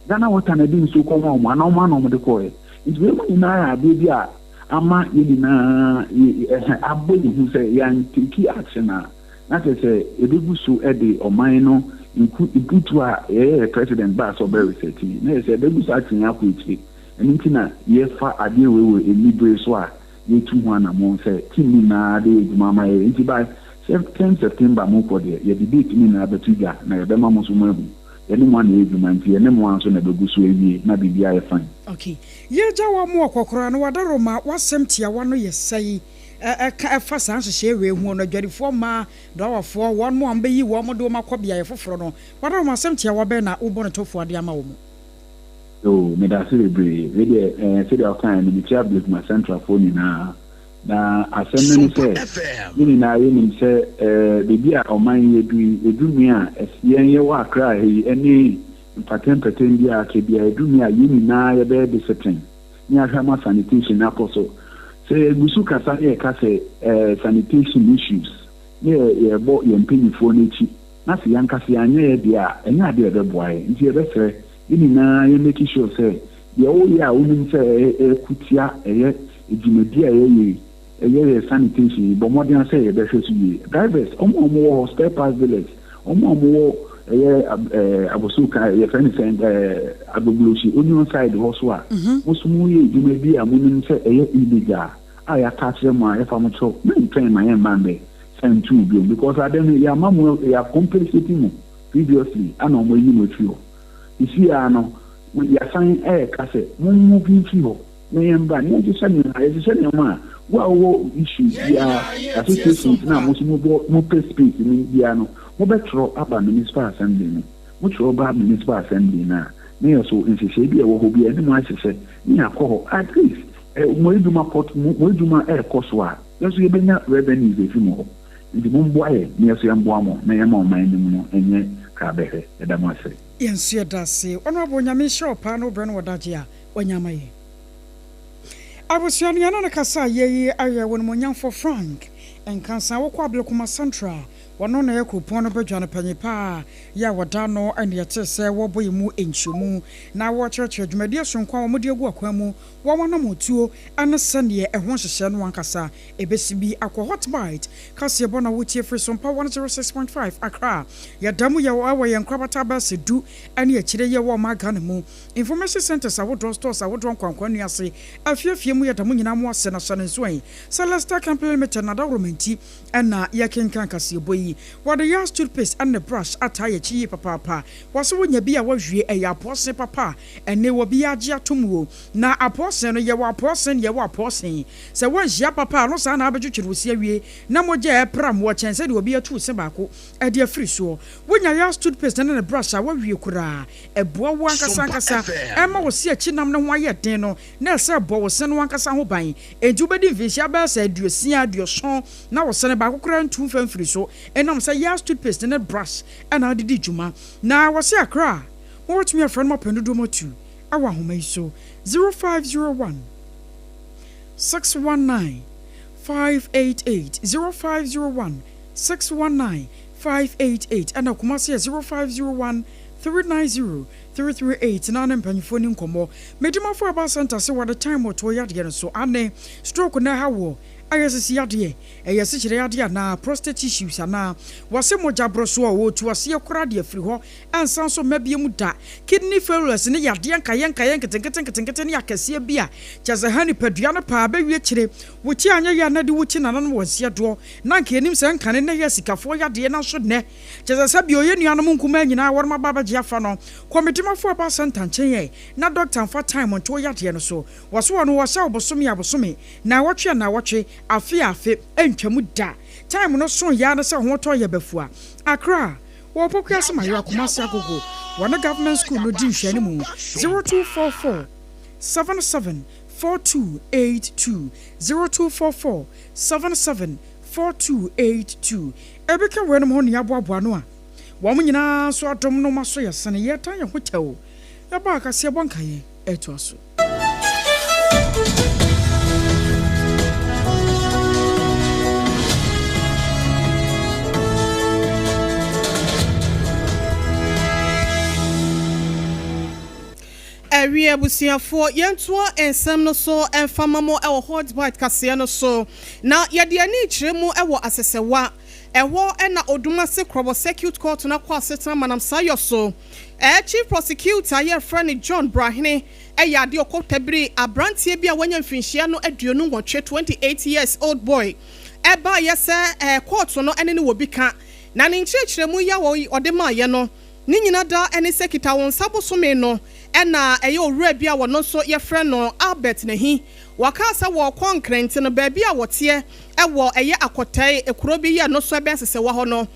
Ghana water na ɛde nsuo kɔ maa ɔmo, anaa ɔmo ana ɔmo de kɔɔɛ? Nti wei mu nyinaa yɛ adeɛ bi a ama yɛn nyinaa yɛ abɔ yɛn hu sɛ yɛn take action a, na kyerɛ sɛ yɛbɛgu so de ɔman no nku mputuo a yɛyɛ yɛ president baa sɛ ɔbɛ reset yi, na yɛ sɛ ɛbɛgu so atwe yɛn akɔ akyire. Ɛno nti na yɛfa adeɛ wei wɔ anibere so a yɛtu ho anamɔn sɛ team no nyinaa bɛyɛ adwuma ama yɛn. Nti by 10 September mo kɔ deɛ, yɛde date no nyinaa bɛto dwa na yɛbɛma mo nso mo ahu. Yɛne mo ana ɛyɛ adwuma nti yɛne mo ara nso na ɛbɛgu so awie na biribiara ayɛ fine. Ok. Yɛgya wo ama ɔkɔ koraa no w'adaroma w'asɛm tiawa no yɛ sɛi ɛka ɛfa saa nhyehyɛɛ wei ho no adwadifoɔ mmaa, drawafoɔ, wɔn mo a wɔbɛyi wɔn de wɔn akɔ beaeɛ foforɔ no w'adaroma asɛm tiawa bɛn na wobɔ no tofoa de ama wɔn? Yoo, medase bebree. Wei deɛ eh, sɛdeɛ wokaeɛ no, mekyia Blekuma Centralfoɔ nyinaa. Na asɛm no ne sɛ, yɛn nyinaa yɛnim sɛ eh, baabi a ɔman yi adu yi, ɛdu mmere a yɛn yɛwɔ Accra ha yi ne mpatɛmpatɛm bi a aka biara, ɛdu mmere a yɛn nyinaa yɛbɛyɛ discipline ne yɛahwɛ ama sanitation no akɔ so. Sɛ yɛgu so kasa ne yɛka sɛ eh, sanitation issues ne yɛbɔ yɛn mpanimfoɔ no akyi na sɛ yɛn ankasa yɛanyɛ yɛn deɛ a, ɛnyɛ adeɛ a ɛbɛboa yɛn. Nti yɛbɛsrɛ yɛn nyinaa yɛn make sure sɛ deɛ woyɛ a wonim sɛ ɛko tia ɛyɛ dwumadi a yɛyɛ yi, ɛyɛ yɛ sanitation yi, bɔ mmɔden ara sɛ yɛbɛhwɛ so yie. Drivers, wɔn a wɔwɔ hɔ, spare parts dealers, wɔn a wɔwɔ ɛyɛ Abossey-Okai, yɛfrɛ no sɛn, Agbogbloshie, Onion side hɔ so a, mo nso moyɛ adwuma bi a monim sɛ ɛyɛ illegal a yɛaka akyerɛ mo a, yɛfa mo kyɛw, mentwɛn ma yɛmma mmɛ san ntu wo biom because ade no yɛama mo, yɛ compensate mo previously ana wɔn ayi mo afiri hɔ. Seesei ara no, yɛasan reka sɛ mo move mfiri hɔ na yɛmbra na yɛnhyehyɛ nneɛma. Yɛhyehyɛ nneɛma a, wo a wowɔ issues biara, associations no a mo nso mobɔ mopɛ space no biara no, mobɛtwerɛ aba municipal assembly no. Motwerɛ ba municipal assembly no a, na yɛ so nhyehyɛe bi a ɛwɔ hɔ biara yɛne mo ahyehyɛ na yɛakɔ hɔ. At least mo adwuma kɔ mo adwuma rekɔ so a, yɛn nso yɛbɛnya revenues afi mo hɔ. Nti momboa yɛn na yɛn nso yɛmboa mo na yɛmma ɔman no mu no nyɛ krabɛhwɛ. Yɛda mo ase. Yɛn nso yɛda ase. Honourable Nyame nhyira wo paa ne wo brɛ ne w'adagye a wanya ama yɛn. Abusua no yɛne no kasa yɛ yi ayɛ Onimuonyamfoɔ Frank Nkansah wokɔ Ablekuma Central wɔno na ɛyɛ kuropɔn no badwa no panyin paa yɛ a wɔda ano ne yɛtee sɛ wɔrebɔ yɛn mu nkyerɛmu na wɔrekyerɛkyerɛ dwumadie sononko a wɔde agu akwan mu wɔn anammɔntuo ne sɛdeɛ ɛho nhyehyɛɛ no ankasa ɛbɛsi bi akɔ. Hot Bite kaseɛbɔ na wotie firi Sompa 106.5 Accra. Yɛda mu yɛ wɔ yɛn nkorabata bɛsɛ du ne akyire yi ɛwɔ ɔman Ghana mu. Information centers ahodoɔ, stores ahodoɔ, nkwankwa nnua ase, afie afie mu yɛda mo nyinaa mo ase na hyɛ no nso ɛ sɛ Lester Company Limited na dawuroma nti na yɛkenkan kaseɛbɔ yi. Wɔde Yas toothpaste ne brush ataa yɛn akyi yie papaapa. Wɔse wonya bi a woawie, ɛyɛ apɔɔse papa a ɛnne wɔ biara gye atom o. Na apɔɔse no, yɛwɔ apɔɔse ne yɛwɔ apɔɔse. Sɛ woanhyia papa a, no saa na abɛtwetwere wo se awie na mogya a ɛrepram wo kyɛn sɛdeɛ obi atu wo se baako de afiri soɔ. Wonya Yas toothpaste ne ne brush a, woawie koraa. Ɛboa wo ankasa ankasa ɛma wo se akyi nam no ho ayɛ den no na ɛsɛ bɔ wo se no ankasa ho ban. Enti wobɛdi mfinhyia bɛyɛ sɛ 60, 70 na wo se no baako koraa ntu mfa mfiri so ɛnam sɛ Yas toothpaste ne brush na wode di dwuma. Na wɔse Accra a, mobɛtumi afrɛ no mapɛn dodoɔ matu wɔ ahoma yi so, 0501 619 588, 0501 619 588, ɛna Kumasi yɛ 0501 390 338 na ne mpanyinfoɔ ni nkɔmmɔ. Medimafo Herbal Centre se wɔde time wɔ toɔ yadeɛ no so. Ane, stroke na ɛha woɔ. Ɛyɛ sisi yadeɛ, ɛyɛ asikyire yadeɛ anaa prostate issues anaa? Wɔse mogya boro so a wɔtu aseɛ koraa de afiri hɔ ɛnsan nso mma biom da. Kidney failures ne yadeɛ nkaeɛ nkaeɛ nketenkete nketenkete ne akɛseɛ bi a kyerɛ sɛ ha nipadua no paa bɛwie akyire. Wo ti anyɛ yie a na de wo ti nananom wɔ nseɛ doɔ na anka yɛnim sɛ nkane na ɛyɛ asikafoɔ yadeɛ nanso nnɛ kyerɛ sɛ sɛdeɛ ɔyɛ nuanom nkumaa nyinaa wɔnom aba abɛgye afa no kɔ Medimafo Herbal Centre nkyɛn ɛ na doctor mfa time nto wo yadeɛ no so. Wɔse wɔno wɔhyɛ wo bosome a bosome, naawɔtwe a naawɔtwe, afe a afe, ɛntwam da. Time no so yɛ ara ne sɛ ho tɔ yɛ bafua. Accra, wɔ Opokuase Mayowa, Kumasi Agogo, wɔne Government School no di nhwɛanimu, 0244 77 4282, 0244 77 4282. Ebi ka weinom ho nea aboaboa ano a wɔn nyinaa nso adom no ma so yɛ sene yɛtan yɛn ho kyɛw. Yɛbɔ akaseɛbɔ nkaeɛ ɛtoa so. Awie abusuafoɔ, yɛntoa nsɛm no so mfa ma mo wɔ Hot Bite kaseɛ no so. Na yɛde ani rekyerɛ mu wɔ Asɛsɛwa. Ɛhɔ na Odumase Krɔbɔ Circuit Court no akɔ asetena manam saa yɔ so. Chief Prosecutor a yɛfrɛ no John Brahene yɛ adeɛ ɔkɔtabiri abranteɛ bi a wanya mfinhyia no 28, 28 years old boy, baeɛ sɛ kɔɔto no ne no wɔ bi ka. Na ne nkyerɛkyerɛmu yi a ɔde maeɛ no, ne nyina da ne sɛ Kitawonsa bosome no na ɛyɛ owura bi a ɔno nso yɛfrɛ no Albert Nahi. Wɔkaa sɛ wɔrekɔ Nkrɛnte no baabi a wɔteɛ wɔ ɛyɛ Akɔtɛe kuro bi yɛ no so ɛbɛn Sesɛwa hɔ no,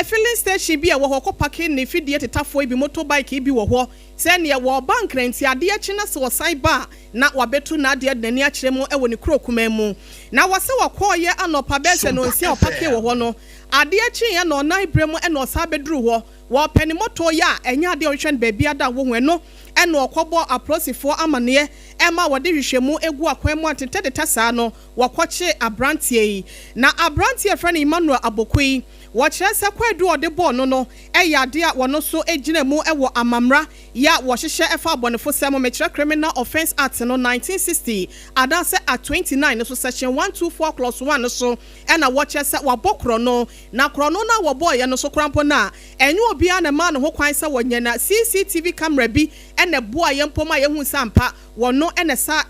filling station bi a ɛwɔ hɔ kɔ pake ne fidie tetafoɔ yi bi, motor bike yi bi wɔ hɔ sɛ neɛ wɔreba Nkrɛnte adeɛ kye na sɛ wɔsan ba a na wabɛtu n'adeɛ de n'ani akyerɛ mu wɔ ne kuro kumaa mu. Na wɔse wɔkɔeɛ anɔpa bɛyɛ sɛ nɔnsia ɔpakee wɔ hɔ no, adeɛ kyeeɛ nɔnnan berɛ mu na ɔsan bɛduruu hɔ. Wɔpɛ ne motor yɛ a ɛnyɛ adeɛ a ɔhwehwɛ no baabiara da a wohu ɛno na ɔkɔbɔɔ apolisifoɔ amaneɛ ma wɔde nhwehwɛmu gu akwan mu a tetɛtetɛ saa no wɔkɔkyee abranteɛ yi. Na abranteɛ a yɛfrɛ no Emmanuel Aboku yi wɔkyerɛ sɛ kwaadu a ɔde bɔɔ no no yɛ adeɛ a wɔno nso gyina mu wɔ amammra yɛ a wɔhyehyɛ fa abɔnefosɛm ho mekyerɛ Criminal Offence Act no 1960 anaasɛ Act 29 no so Section 124 Clause 1 no so na wɔkyerɛ sɛ wabɔ korɔno. Na korɔno no a wɔbɔeɛ no so koraa mpo no a, ɛnyɛ obiara na ɛmaa no ho kwan sɛ wɔnyɛ. Na CCTV camera bi na ɛboaa yɛn mpo ma yɛhuu sɛ ampa wɔno na ɛsa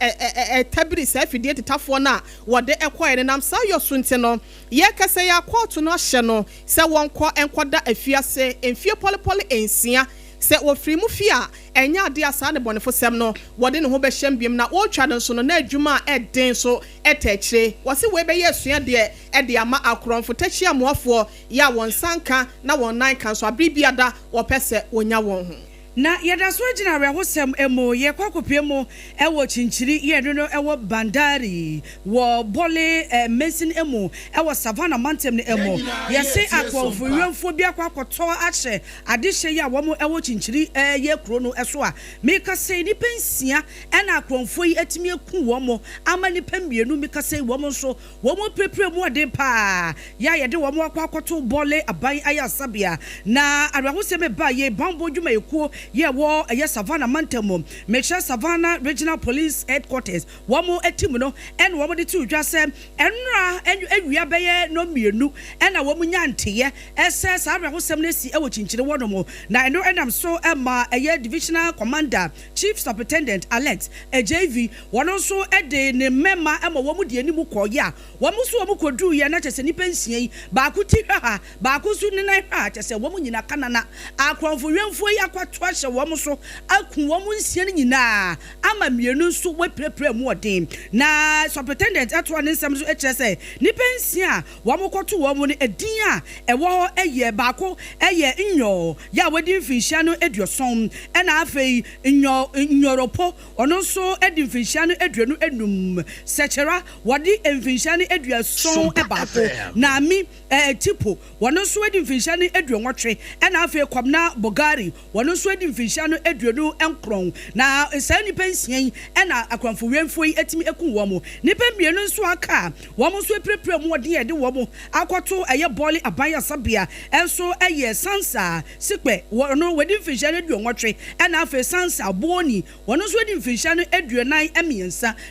ɛtabiri saa afidie tetafoɔ no a wɔde kɔeɛ no. Nam saa yɔ so nti no, yɛrekasa yi ara kɔɔto no ahyɛ no sɛ wɔnkɔ nkɔda afiase mfie pɔlepɔle nsia. Sɛ wɔfiri mu fie a, ɛnyɛ adeɛ a saa nnebɔnefosɛm no wɔde ne ho bɛhyɛm biom. Na wɔretwa no nso no, na adwuma a ɛden nso taa akyire. Wɔse wei bɛyɛ asuadeɛ de ama akorɔmfo takyiamoafoɔ yi a wɔn nsa nka na wɔn nan ka nso a bere biada wɔpɛ sɛ wɔnya wɔn ho. Na yɛda so gyina awerɛhosɛm mu, yɛkɔ akɔpue mu wɔ Kyinkyiri, yɛ ɛno no wɔ Bandari wɔ Bole mansin mu wɔ Savannah mantam no mu. Yɛse akorɔmfo wiɛmfoɔ bi akɔ akɔtɔ ahyɛ adehyeɛ yi a wɔn wɔ Kyinkyiri yɛ kuro no so a mekasa yi nnipa nsia na akorɔmfoɔ yi atumi aku wɔn ama nnipa mmienu mekasa yi wɔn nso Wɔn apirapira mu ɔden paa yɛ a yɛde wɔn akɔ akɔto Bɔle Aban Ayarsabea. Na awerɛhosɛm ɛbaa yei banbɔ dwumayɛkuo yi a ɛwɔ ɛyɛ Savannah mantam mu, mekyerɛ Savannah Regional Police Headquarters, wɔn team no ɛna wɔn de too dwa sɛ ɛnora awia bɛyɛ nnɔnmienu ɛna wɔn nyaa nteyɛ ɛsɛ saa awerɛhosɛm no asi ɛwɔ Kyinkyini hɔ nom. Na ɛno ɛnam so ɛma ɛyɛ Divisional Commander Chief Superintendent Alex Adjeivi Wɔn nso de ne mmarima ma wɔn de anim kɔeɛ a, wɔn nso wɔn kɔduruiɛ na kyerɛ sɛ nnipa nsia yi, baako ti hwɛ ha, baako nso ne nan hwɛ ha, kyerɛ sɛ wɔn nyinaa ka nana. Akorɔmfo wɛmfoɔ yi akɔto ahyɛ wɔn so aku wɔn nsia no nyinaa ama mmienu nso wɔapirapira mu ɔden. Na Superintendent toa ne nsɛm so kyerɛ sɛ nnipa nsia a wɔkɔto wɔn no, edin a ɛwɔ hɔ yɛ, baako yɛ Nyɔɔ, yɛ a wadi mfinhyia no 70, ɛna afei Nyɔɔ Nyɔrɔpo, Ɔno nso adi mfinhyia no 25. Sɛkyera, wɔde mfinhyia no 71. Naami Tipo, ɔno nso adi mfinhyia no 80. Ɛna afei Kwabena Bogari, ɔno nso adi. adi mfinhyia no 29. Na saa nnipa nsia yi na akorɔmfo-wɛmfoɔ yi atumi akum wɔn. Nnipa mmienu nso a aka a wɔn nso apirapira mu ɔden a yɛde wɔn akɔto ɛyɛ Bɔle Aban Asabea nso yɛ Sansa Sikpɛ, ɔno wadi mfinhyia no 80, ɛna afei Sansa Booni, ɔno nso adi mfinhyia no 43.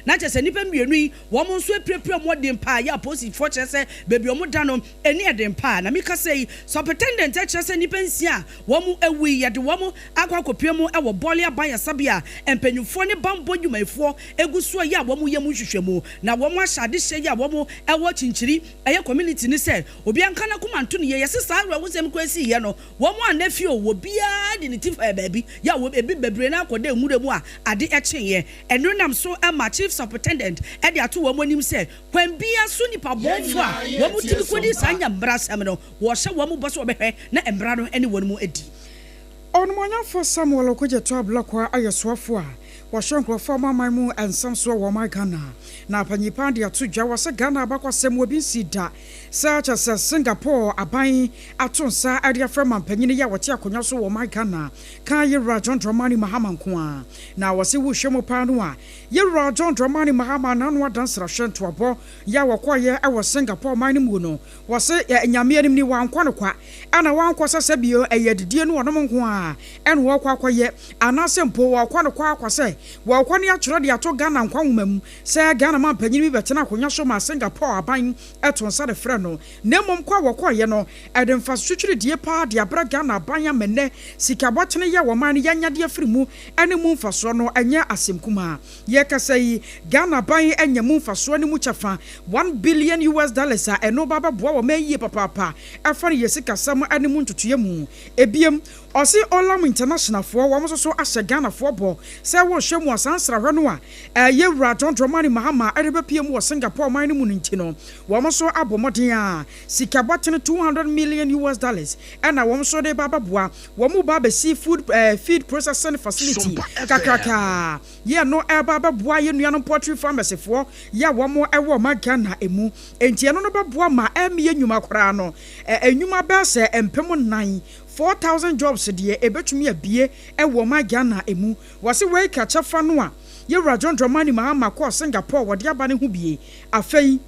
Na kyerɛ sɛ nnipa mmienu yi wɔn nso apirapira mu ɔden paa yɛ apolisifoɔ kyerɛ sɛ baabi a wɔda no ani yɛ den paa. Na mekasa yi, Supritendent kyerɛ sɛ nnipa nsia a wɔn awu yi yɛde wɔn akɔ akɔpue mu wɔ Bɔle Aban Asabea a mpanyimfoɔ ne bammɔ nnwumayɛfoɔ gu so yɛ a wɔyɛ mu nhwehwɛmu. Na wɔahyɛ adehyeɛ yi a wɔn wɔ kyinkyiri ɛyɛ community no sɛ obiara nka n'akoma nto ne yie. Yɛse saa awerɛhosɛm yi koraa siiɛ no, wɔn anna fie o, obiara de ne ti faa baabi yɛ a ebi bebree no ara kɔdaa nwura mu a ade kyeeɛ. Ɛno nam so ma Chief Superintendent de ato wɔn anim sɛ kwan biara so nnipa bɔnfoɔ a wɔtumi kɔdi saa nyambrasɛm no, wɔhyɛ wɔn bɔ sɛ wɔbɛhwɛ na mmara no ne wɔn adi. Onimuonyamfoɔ Samuel Okudzeto Ablakwa ayɛ soafoɔ a wɔhwɛ nkurɔfoɔ amanaman mu nsɛm soɔ wɔ ɔman Ghana. Na panyin paa de ato dwa wɔ sɛ Ghana abakɔsɛm mu ebi nsii da sɛ kyerɛ sɛ Singapore aban ato nsa de afrɛ manpanyin yi a ɔte akonnwa so wɔ ɔman Ghana kan Yewura John Dramani Mahama nko ara. Na wɔse wohwɛ mu paa no a Yewura John Dramani Mahama n'ano ada nsrahwɛ ntoabɔ yi a wɔkɔeɛ wɔ Singapore man no mu no. Wɔse Nyame anim ni wankɔ no kwa, ɛna wankɔ sɛ sɛbio ɛyɛ adidie ne ɔnom nko ara ɛna wɔɔkɔ akɔyɛ, anaasɛ mpo wɔɔkɔ no kwa kwa sɛ wɔɔkɔ ne atwerɛ de ato Ghana nkwa nwoma mu sɛ Ghana manpanyin bi bɛtena akonwa so ma Singapore aban to nsa de frɛ no, na mmom kɔ a wɔkɔeɛ no ɛde mfaso twitwiridie paa de abrɛ Ghana aban ama nnɛ sika bɔtene yɛ wɔman no yɛanya de afiri mu ɛne mu mfasoɔ no ɛnyɛ asɛm kumaa. Yɛrekasa yi, Ghana aban anya mu mfasoɔ no mu kyɛfa, one billion US dollars a ɛno ba bɛboa ɔman yie papaapa ɛfa ne yɛ sikasɛm ne mu ntotoeɛ mu. Ebiem, ɔse Olam International foɔ wɔn nso so ahyɛ Ghanafoɔ bɔ sɛ wɔrehwɛ mu a saa nsrahwɛ no a ɛyɛ Wura John Dramani Mahama rebɛpue mu wɔ Singapore man no mu no nti no wɔn nso abɔ mmɔden a sika bɔtene 200 million US dollars ɛna wɔn nso de ba abɛboa wɔn reba abɛsi food feed processing facility kakraka. Yɛ no ɛreba abɛboa yɛn nuanom poultry farmers foɔ yɛ a wɔn ɛwɔ ɔman Ghana ɛmu. Enti ɛno no bɛboa ma ɛmmeyɛ nnwuma koraa no, nnwuma bɛyɛ sɛ 4000, 4,000 jobs deɛ ɛbɛtumi abue ɛwɔ ɔman Ghana ɛmu. Wɔse wei ka kyɛfa no a Yɛwura John Dramani Mahama kɔɔ Singapore wɔde aba no ho bie. Afei.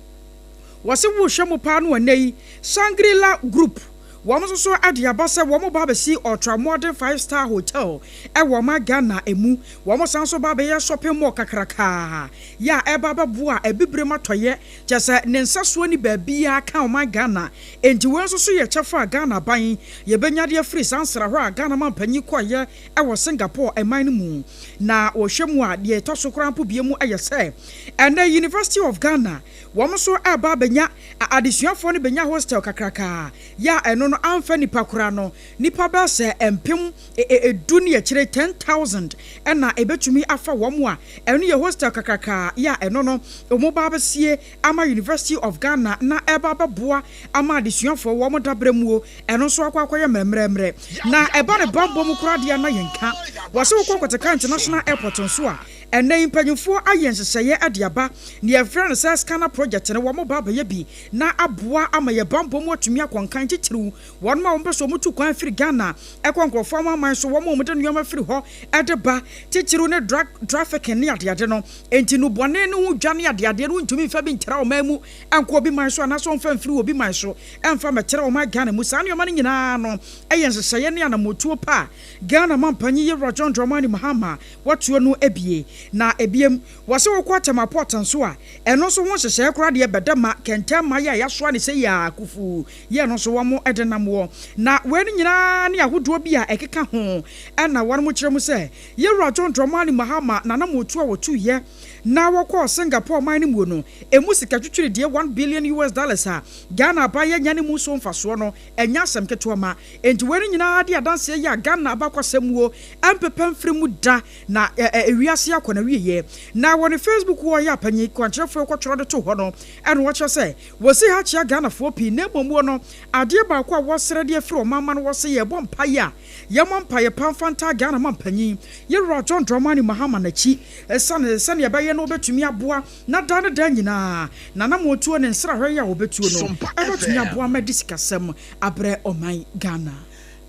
Wɔse wohwɛ mu paa no ɛnnɛ yi Shangri-La Group wɔn nso so de aba sɛ wɔn ba abɛsi Ultra Modern Five Star Hotel wɔ ɔman Ghana mu. Wɔn san nso ba abɛyɛ shopping mall kakrakaa yɛ a ɛreba abɛboa Abibirem atɔeɛ kyerɛ sɛ ne nsɛsoɔ nni baabiara ka ɔman Ghana. Enti wei nso so yɛ kyɛfa a Ghana aban yɛbɛnya de afiri saa nsrahwɛ a Ghana manpanyin kɔeɛ wɔ Singapore man no mu. Na wɔhwɛ mu a deɛ ɛtɔ so koraa mpo biom yɛ sɛ ɛnnɛ University of Ghana Wɔn nso reba abɛnya, adesuafoɔ no bɛnya hostel kakraka yɛ a ɛno no amfa nnipa koraa no, nnipa bɛyɛ sɛ 10,000 ne akyire, 10,000, ɛna ɛbɛtumi afa wɔn a ɛno yɛ hostel kakraka yɛ a ɛno no wɔn ba abɛsie ama University of Ghana na ɛreba abɛboa ama adesuafoɔ wɔn dabrɛ muo, ɛno nso akɔ akɔyɛ mmerɛmmerɛmmerɛ. Na ɛba ne bammɔ mu koraa deɛ a na yɛnka. Wɔse wokɔ Kotoka International Airport nso a, Ɛnnɛ yi mpanyimfoɔ ayɛ nhyehyɛeɛ de aba, nea yɛfrɛ no sɛ scanner project no, wɔreba abɛyɛ bi na aboa ama yɛn bammɔ mu atumi akɔ nkan, titiriw wɔn a wɔpɛ sɛ wɔtu kwan firi Ghana kɔ nkurɔfoɔ amanaman so, wɔn a wɔde nneɛma firi hɔ de ba, titiriw ne drug trafficking ne adeade no. Enti nnubɔne no ho dwa ne adeadeɛ no wontumi mfa bi ntra ɔman mu nkɔ obi man so anaasɛ wɔmfa mfiri obi man so mfa mmɛtra ɔman Ghana mu. Saa nneɛma no nyinaa no yɛ nhyehyɛeɛ ne anammɔtuo pa a Ghana mampanyin Yewura John Dramani Mahama Wɔtoɔ no abie. Na ebiem, wɔse wokɔ Tema Port nso a, ɛno nso ho nhyehyɛeɛ koraa deɛ bɛda ma kɛntɛn mmaeɛ a yɛasoa no sei ara kufuu yɛ no nso wɔn de nam wɔ. Na wei no nyinaa ne ahodoɔ bi a ɛkeka ho na wɔn kyerɛ mu sɛ Yɛwura John Dramani Mahama n'anamotuo a wɔtuiɛ na wɔkɔɔ Singapore man no muo no, ɛmu sika twitwiridie one billion US dollars a Ghana aban anya ne mu so mfasoɔ no, ɛnyɛ asɛm ketewa ma enti wei no nyinaa de adanseɛ yi a Ghana abakɔsɛm muo ɛmpepa mfiri mu da na ewiase akɔ n'awieɛ. Na wɔ ne Facebook hɔ yɛ a panyin kwankyerɛfoɔ kɔtwerɛ de too hɔ no ɛna ɔkyerɛ sɛ wɔsi ha kyea Ghanafoɔ pii na mmom muo no adeɛ baako a wɔsrɛ de afiri ɔmanma no wɔse yɛbɔ mpaeɛ a yɛmmɔ mpaeɛ pa mfa ntaa Ghana mampanyin Yɛwura John Dramani Mahama n'akyi ɛsiane sɛdeɛ ɛbɛyɛ na ɔbɛtumi aboa Na daa ne daa nyinaa, n'anammɔntuo ne nsrahwɛ yi a wɔbɛtuo no bɛtumi aboa ma adi sikasɛm abrɛ ɔman Ghana.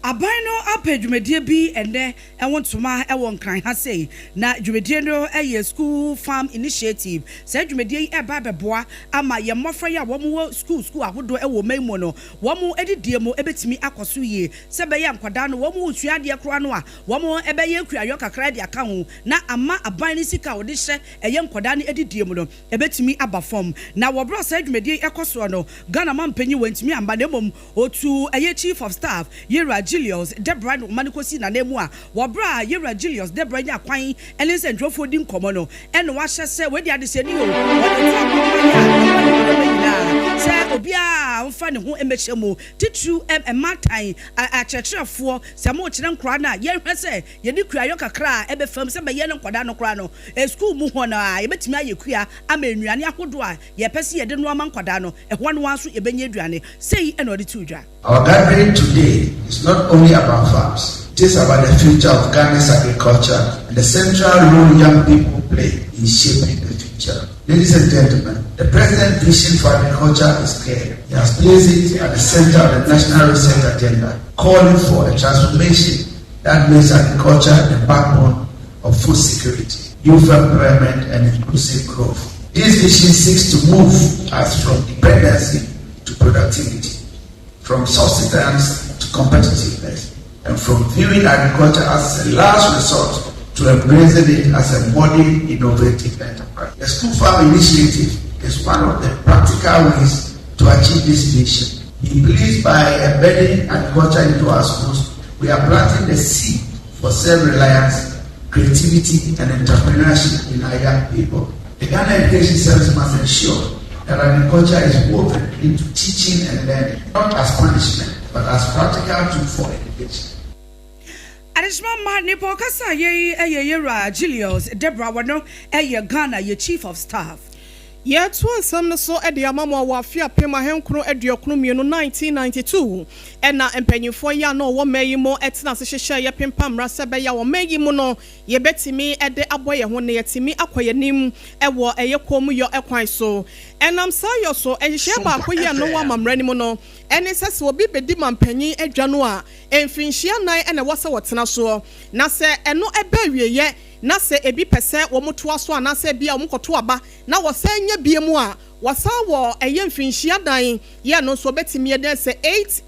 Aban no apɛ dwumadie bi ɛnnɛ ho ntoma wɔ Nkran ha sei, na dwumadie no yɛ School Farm Initiative. Saa dwumadie yi reba abɛboa ama yɛn mmɔfra yi a wɔn wɔ sukuu sukuu ahodoɔ wɔ ɔman mu no, wɔn adidie mu bɛtumi akɔ so yie, sɛ ɛbɛyɛ a nkwadaa no wɔn resua adeɛ koraa no a, wɔn bɛyɛ kuayɔ kakra de aka ho, na ama aban no sika a wɔde hyɛ ɛyɛ nkwadaa no adidie mu no ɛbɛtumi aba fam. Na wɔ berɛ a saa dwumadie yi rekɔ soɔ no, Ghana manpanyin wantumi amma na mmom Otuu ɛyɛ Chief of Staff, Yewura Julius Debrah na ɔma no kɔsii n'ananmu a wɔ berɛ a Yewura Julius Debrah nyaa kwan ne nsɛntwerɛfoɔ di nkɔmmɔ no ɛna wahyɛ sɛ wei deɛ adehyɛni o, wɔde to akwammɔeɛ a ɛwɔ ne nnoɔma nyinaa sɛ obiara mfa ne ho mmɛhyɛ mu, titiriw mmaatan, akyerɛkyerɛfoɔ, sɛ morekyerɛ nkoraa no a yɛnhwɛ sɛ yɛde kuayɔ kakra a ɛbɛfam sɛ bɛyɛ no nkwadaa no koraa no sukuu mu hɔ no a yɛbɛtumi ayɛ kua ama nnuane ahodoɔ a yɛpɛ sɛ yɛde noa ma nkwadaa no, ɛhɔ no ara nso yɛbɛnya aduane. Sei na ɔde too dwa. Our gathering today is not only about farms, it is about the future of Ghana's agriculture and the central role young people play in shaping the future. Ladies and gentlemen, the President's vision for agriculture is clear. He has placed it at the center of the national research agenda, calling for a transformation that makes agriculture the backbone of food security, youth employment, and inclusive growth. This vision seeks to move us from dependency to productivity, from subsistence to competitiveness, and from viewing agriculture as a last resort to embracing it as a modern, innovative enterprise. The School Farm Initiative is one of the practical ways to achieve this vision. He believes by embedding agriculture into our schools, we are planting the seed for self-reliance, creativity, and entrepreneurship in our young people. The Ghana Education Service must ensure that agriculture is woven into teaching and learning, not as punishment, but as practical tool for education. Adehyema mma nipa ɔkasa yei yɛ Yewura Julius Debrah wɔno yɛ Ghana yɛ Chief of Staff. Yɛretoa nsɛm no so de ama mo a wɔ afe 1992, 1992, na mpanyimfoɔ yi a na wɔwɔ mmaa yi mu tena ase hyehyɛɛ yɛpempa mmara sɛ ɛbɛyɛ a wɔ mmaa yi mu no yɛbɛtumi de abɔ yɛn ho na yɛatumi akɔ yɛn anim wɔ ɛyɛ kommyɔ kwan so. Ɛnam saa yɔ so, nhyehyɛeɛ baako yi a na ɛwɔ amammerɛ no mu no ne sɛ sɛ obi bɛdi mampanyin adwa no a, mfinhyia nnan na ɛwɔ sɛ ɔtena soɔ, na sɛ ɛno ba awieeɛ na sɛ ebi pɛ sɛ wɔtoa so anaasɛ ebia wɔkɔto aba na wɔsan nya biom a, wɔsan wɔ ɛyɛ mfinhyia dan yɛ no nso wɔbɛtumi anya sɛ eight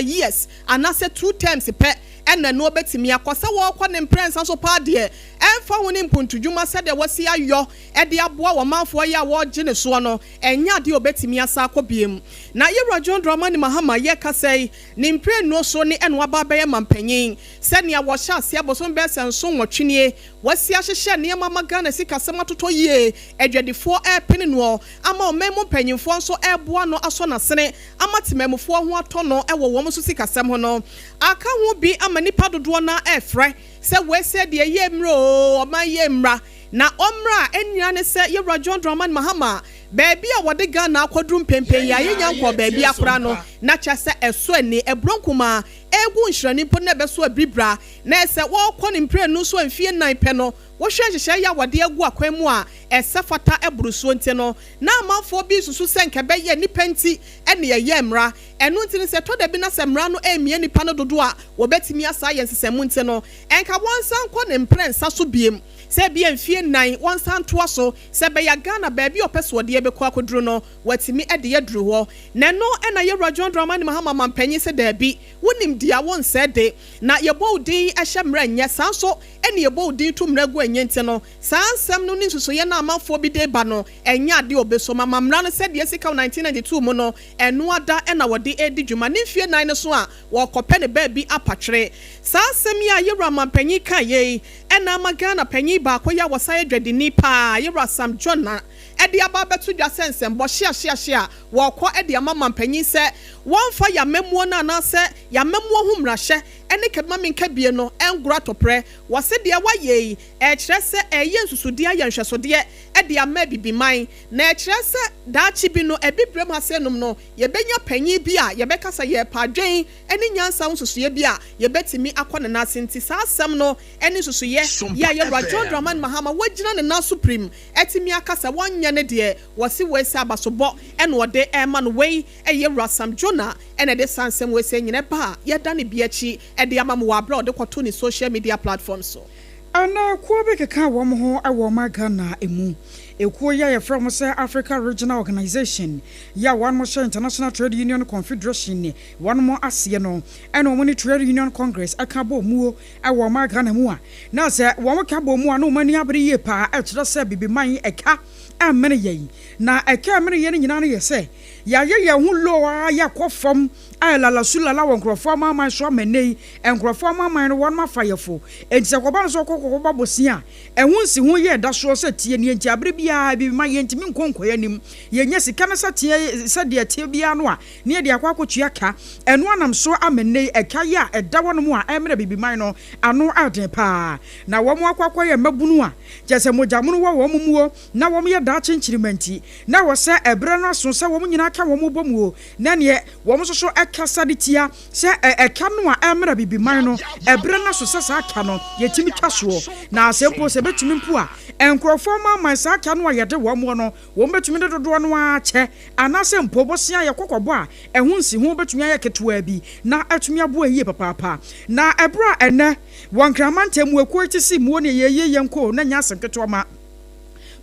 years anaasɛ two terms pɛ ɛna ɛno wɔbɛtumi akɔ. Sɛ wɔrekɔ ne mprɛnsa so paa deɛ, ɛmfa ho ne mpuntudwuma sɛdeɛ wɔasi ayɔ de aboa wɔn manfoɔ yi a wɔregye ne soɔ no, ɛnyɛ adeɛ a wɔbɛtumi asan akɔ biom. Na Yɛwura John Dramani Mahama yɛrekasa yi, ne mprɛnnuo so ne ɛna waba abɛyɛ mampanyin. Sɛnea wɔhyɛ aseɛ abosome bɛyɛ sɛ nson nwɔtwe nie, wɔasi ahyehyɛ nneɛma ama Ghana sikasɛm atotɔ yie, adwadifoɔ repene noɔ, ama ɔman mu mpanyimfoɔ nso reboa no asɔ n'asene ama temanmufoɔ ho atɔ no wɔ wɔn nso sikasɛm ho no. Aka ho bi ama nnipa dodoɔ no ara refrɛ sɛ wei sɛ deɛ yɛ mmra oo, ɔman yɛ mmra. Na ɔmmra a, ɛnua ne sɛ Yɛwura John Dramani Mahama, baabi a wɔde Ghana akɔduru mpɛnpɛn yi a yɛnnya nkɔɔ baabiara koraa no, na kyerɛ sɛ ɛsɔ ani, aburo nkumaa regu nhyerɛne mpo na ɛbɛso abiribira, na ɛsɛ wɔrekɔ ne mprenu so mfie nnan pɛ no, wohwɛ nhyehyɛe yi a wɔde agu akwan mu a ɛsɛ fata boro soɔ nti no, na amanfoɔ bi resusu sɛ nka ɛbɛyɛ nnipa nti na ɛyɛɛ mmara. Ɛno nti no, sɛ ɛtɔ da bi na sɛ mmara no remmia nnipa no dodoɔ a wɔbɛtumi asa ayɛ nsesɛmu nti no, nka wɔnsan nkɔ ne mprɛnsa so biom, sɛ ebia mfie nnan wɔnsan ntoa so, sɛ ɛbɛyɛ a Ghana baabi a ɔpɛ sɛ ɔde yɛbɛkɔ akɔduru no, watumi de aduru hɔ. Na ɛno na Yɛwura John Dramani Mahama mampanyin sɛ daabi, wonim deɛ wonsɛ de, na yɛbɔ wo din hyɛ mmara nyɛ, saa nso na yɛbɔ wo din to mmara gu ɛnyɛ nti no, saa nsɛm no ne nsusuiɛ no a amanfoɔ bi de reba no, ɛnyɛ adeɛ a ɔbɛsom ama mmara no sɛdeɛ asi ka wɔ 1992 mu no, ɛno ada na wɔde redi dwuma. Ne mfie nnan no so a, wɔrekɔpɛ ne baabi apatwere. Saa asɛm yi a Yɛwura Mampanyin kaeɛ yi na ama Ghana panyin baako yi a wɔsan yɛ dwadini paa, Yɛwura Sam Jonah, de aba abɛto dwa sɛ nsɛmbɔ hyeahyeahye a wɔrekɔ de ama mampanyin sɛ wɔmfa yɛn amammuo no anaasɛ yɛn amammuo ho mmarahyɛ ne kɛbema-menka-bie no ngoro atɔprɛ. Wɔse deɛ wɔayɛ yi ɛrekyerɛ sɛ ɛreyɛ nsusudeɛ ayɛ nhwɛsodeɛ de ama Abibiman na ɛkyerɛ sɛ daakye bi no Abibirem ha sɛnom no yɛbɛnya panyin bi a yɛbɛka sɛ yɛrepɛ adwen ne nyansa ho nsusuiɛ bi a yɛbɛtumi akɔ ne nan ase nti saa asɛm no ne nsusuiɛ yi a Yɛwura John Dramani Mahama wagyina ne nan so pirim atumi aka sɛ wɔnyɛ ne deɛ wɔse wei sɛ abasobɔ na ɔde rema no wei yɛ Wura Sam Jonah na ɛde saa nsɛm wei sɛ nyina ɛba a yɛda ne bi akyi. de ama mo wɔ aberɛ a ɔde kɔto ne social media platform so. Ɛnnɛ kuo bi keka wɔn ho wɔ ɔman Ghana mu. Ekuo yi a yɛfrɛ wɔn sɛ Africa Regional Organization yi a wɔn hyɛ International Trade Union Confederation wɔn aseɛ no ɛna wɔn ne Trade Union Congress ɛka bɔ muo wɔ ɔman Ghana mu a na sɛ wɔn ka bɔ mu a na wɔn ani abere yie paa ɛkyerɛ sɛ bibiman ɛka ɛmmene yɛn na ɛka ɛmmene yɛn no nyinaa no yɛ sɛ yɛayɛ yɛn ho low ara yɛkɔ fam ayɛ lalasulala wɔ nkurɔfoɔ amanaman so ama nnɛ yi nkurɔfoɔ amanaman no wɔnom afa yɛ fo. Enti sɛ kɔba no sɛ ɔkɔ kɔkɔbɔ bosea a, ɛho nsiho yɛ ɛda soɔ sɛ tie nie nti aberɛ biara bi ma yɛntumi nkɔ nkɔ yɛn anim. Yɛnya sika no sɛteɛ sɛdeɛ ɛteɛ biara no a na yɛde akɔ akɔtua ka. Ɛno anam so ama nnɛ yi ɛka yi a ɛda hɔnom a ɛmmrɛ Abibiman no ano aden paa. Na wɔn akɔ akɔyɛ mmabunu a kyerɛ sɛ mogyamono wɔ wɔn muo na wɔyɛ daakye nkyirimma nti na ɛwɔ sɛ ɛberɛ no aso sɛ wɔn nyinaa ka wɔn bɔ muo na neɛ wɔn nso so kasa de tia sɛ ɛka no a ɛmmra Abibiman no ɛberɛ no aso sɛ saa ka no yɛtumi twa soɔ na sɛ mpo sɛ ɛbɛtumi mpo a nkorɔfoɔ amanaman saa ka no a yɛde wɔn no wɔn bɛtumi de dodoɔ no ara akyɛ anaasɛ mpo bosea a yɛkɔ kɔbɔ a ɛho nsiho bɛtumi ayɛ ketewaa bi na atumi aboa yie papaapa. Na ɛberɛ a ɛnnɛ wɔ Nkran mantam mu akuo yi te se muo ne yɛyie yɛnkɔ o na nyɛ asɛm ketewa ma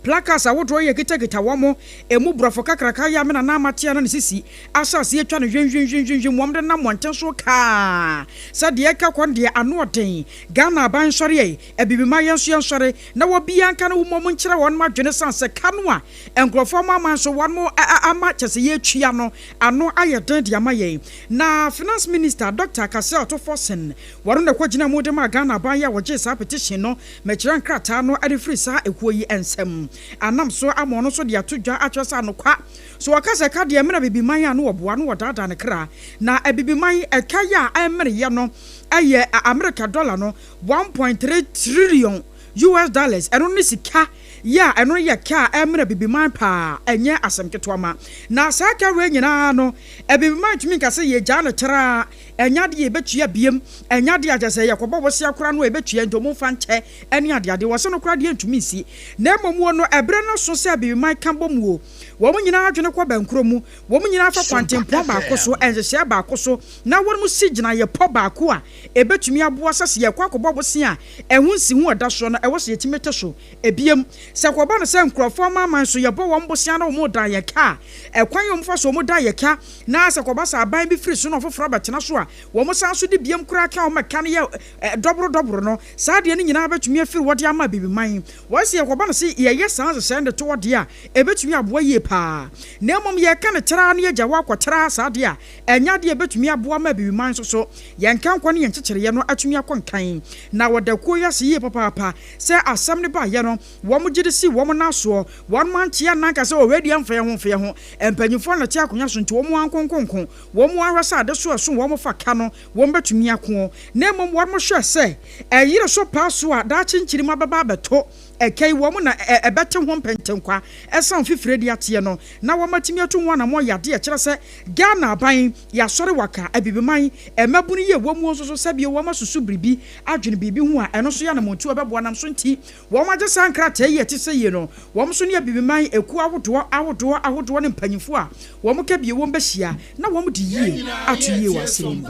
placards ahodoɔ yi ɛkitakita wɔn, ɛmu borɔfo kakraka yi a me nana Amatea na ne sisi ahyɛ aseɛ atwa no hwimhwimhwimhwim wɔn de nam mmɔnten so kaa sɛ deɛ ɛka kɔ no deɛ ano ɔden Ghana aban nsɔre ei Abibima yɛn nso yɛnsɔre na obiara nka ne ho mmom nkyerɛ wɔn adwene sane sɛ ka no a nkurɔfoɔ amanaman so wɔn ama kyɛ sɛ yɛretua no ano ayɛ den de ama yɛn. Na Finance Minister Dɔkta Cassiel Ato Forson wɔno na ɛkɔgyina mu de maa Ghana aban yi a wɔgyee saa petition no mekyerɛ nkrataa no de firi saa ekuo yi nsam anam so ama ɔno nso de ato dwa akyerɛ sɛ anokwa so wɔka sɛ ɛka deɛ ɛmene Abibiman a na wɔboa no wɔdaadaa ne kra na Abibiman ɛka yi a ɛmeneeɛ no yɛ Amerika dɔla no 1.3 trillion US dollars, ɛno ne sika yɛ a ɛno yɛ ka a ɛmmerɛ Abibiman paa, ɛnyɛ asɛm ketewa ma. Na saa ka wei nyinaa no, Abibiman ntumi nka sɛ yɛgyaa no traa, ɛnyɛ adeɛ a yɛbɛtua biem, ɛnyɛ adeɛ a kyerɛ sɛ yɛkɔbɔ bosea koraa no a yɛbɛtua nti wɔmfa nkyɛ ɛne adeade, wɔse no koraa deɛ ɛntumi nsi. Na mmom wɔ no ɛberɛ no so sɛ Abibiman ka bɔ mu o, wɔn nyinaa adwene kɔ bɛnkorɔ mu, wɔn nyinaa fa kwantempɔn baako so, nhyehyɛɛ baako so, na wɔn si gyinaeɛ pɔ baako a Ebetumi aboa sɛ sɛ yɛrekɔ akɔbɔ bosea a ɛho nsiho a ɛda soɔ no, ɛwɔ sɛ yɛtumi te so. Ebiem, sɛ ɛkɔba no sɛ nkurɔfoɔ amanaman so yɛbɔ wɔn bosea na wɔdan yɛn ka a, ɛkwan a wɔfa so wɔdan yɛn ka, na sɛ ɛkɔba sɛ aban bi firi so na ɔfoforɔ abɛtena so a, wɔsan nso de biem koraa ka wɔn ka no yɛ dɔboro dɔboro no, saa adeɛ no nyinaa bɛtumi afiri hɔ de ama Abibiman. Wɔn sɛ yɛkɔba no sɛ yɛyɛ saa nhyehyɛe no de to hɔ deɛ a, ɛbɛtumi aboa yie pa ara. Na mmom yɛreka no traa na yɛgya hɔ akɔtra saa deɛ a, Ɛnyɛ ade a ebetumi aboa ma Abibiman nso so yɛn nkankwa ne yɛn nkyekyereɛ no atumi akɔ nkan. Na wɔda kuo yi ase yie papaapa sɛ asɛm no baeɛ no, wɔn gye de sii wɔn nan soɔ. Wɔn ante anna anka sɛ oh wei deɛ mfa yɛn ho mfa yɛn ho. Mpanyinfoɔ na ɛte akonwa so nti wɔn ara nkonkonko. Wɔn ara hwɛ sɛ adesoa a ɛso wɔn fa ka no wɔn bɛtumi ako. Na mmom wɔn hwɛ sɛ ɛyere so paa so a daakye nkyirimma bɛba abɛto Ɛka yi, wɔn na ɛbɛte ho mpɛntɛnkwa ɛsan fifire de ateɛ no na wɔn atumi atu ho anamɔn yɛ adeɛ ɛkyerɛ sɛ Ghana aban yɛasɔre waka Abibiman mmabunu yi ɛwɔ muo nso so sɛbio wɔn asusu biribi adwene biribi ho a ɛno nso yɛ anamontuo a ɛbɛboa nam so nti wɔn agye saa nkrataa yi a ɛte sɛ yie no wɔn nso ne Abibiman ekuo ahodoɔ ahodoɔ ahodoɔ ne mpanyinfoɔ a wɔn ka bie wɔn bɛhyia na wɔn de yie ato yie wɔ asɛm yi mu.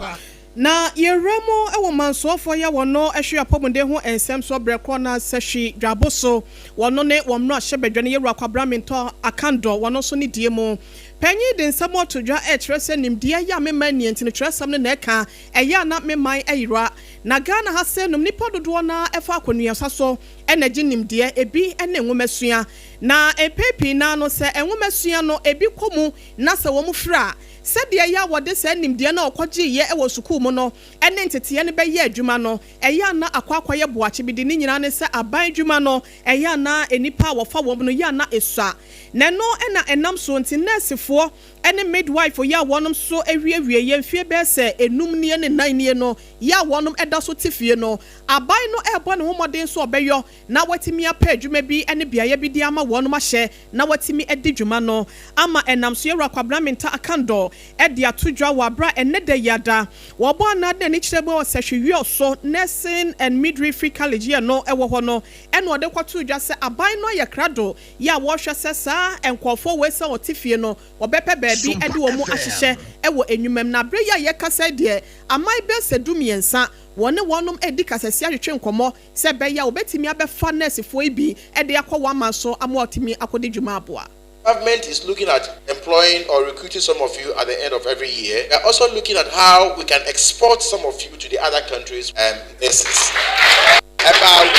Na yɛwura mu wɔ mansoɔfoɔ yɛ wɔn no hwe apɔmuden ho nsɛm soɔ berɛ korɔ na sɛhwi dwabo so wɔn ne wɔn mmarahyɛbadwa no yɛwura Kwabena Mintɔ Akandɔ wɔn nso ne die mu panyin de nsɛm ato dwa ɛkyerɛ sɛ nimdeɛ yɛ a me man nnie nti no twerɛsɛm no na ɛka ɛyɛ a na me man ayera na Ghana ha sɛ nom nipa dodoɔ no ara ɛfa akɔnuasa so na ɛgye nimdeɛ ebi ne nwomasua na mpɛn pii no ara no sɛ nwomasua no ebi kɔ mu na sɛ wɔn firi a Sɛdeɛ ɛyɛ a wɔde saa nimdeɛ no a wɔkɔgyeeɛ wɔ sukuu mu no ne nteteeɛ no bɛyɛ adwuma no, ɛyɛ a na akɔ akɔyɛ boakye bi de. Ne nyinaa ne sɛ aban adwuma no, ɛyɛ a na nnipa a wɔfa wɔn no yɛ a na ɛsua. Na ɛno na ɛnam soɔ nti nɛɛsefoɔ ne midwife yɛ a wɔnom nso awiewieɛ mfeɛ bɛyɛ sɛ nnum nie ne nnan nie no yɛ a wɔnom da so te fie no, aban no rebɔ ne ho mmɔden sɛ ɔbɛyɔ na watumi apɛ adwuma bi ne beaeɛ bi de ama wɔnom ahyɛ na watumi adi dwuma no ama ɛnam so Yɛwura Kwabena Mintah Akandoh de ato dwa wɔ aberɛ a ɛnnɛ da yi ada wɔbɔ anaa de n'ani kyerɛ mu wɔ Sɛhwewio so Nursing and Midwifery College yɛ no wɔ hɔ no ɛna ɔde kɔtoo dwa sɛ aban no ayɛ krado yɛ a wɔrehwɛ sɛ saa nkorɔfoɔ wei sɛ wɔte fie no wɔbɛpɛ baabi. baabi de wɔn ahyehyɛ wɔ nnwuma mu. Na berɛ yi a yɛrekasa yi deɛ, aman bɛyɛ sɛ dumiɛnsa, wɔne wɔnom redi kasasia retwe nkɔmmɔ sɛ ɛbɛyɛ a wɔbɛtumi abɛfa nɛɛsefoɔ yi bi de akɔ wɔn aman so ama wɔatumi akɔdi dwuma aboa. Government is looking at employing or recruiting some of you at the end of every year. We are also looking at how we can export some of you to the other countries um, nurses. About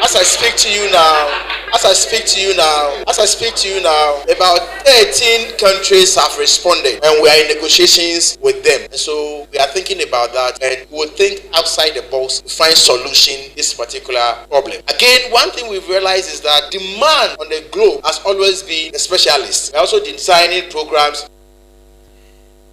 as I speak to you now, as I speak to you now, as I speak to you now, about 13 countries have responded and we are in negotiations with them. And so we are thinking about that and we will think outside the box to find solution this particular problem. Again, one thing we've realized is that demand on the globe has always been a specialist. We're also designing programs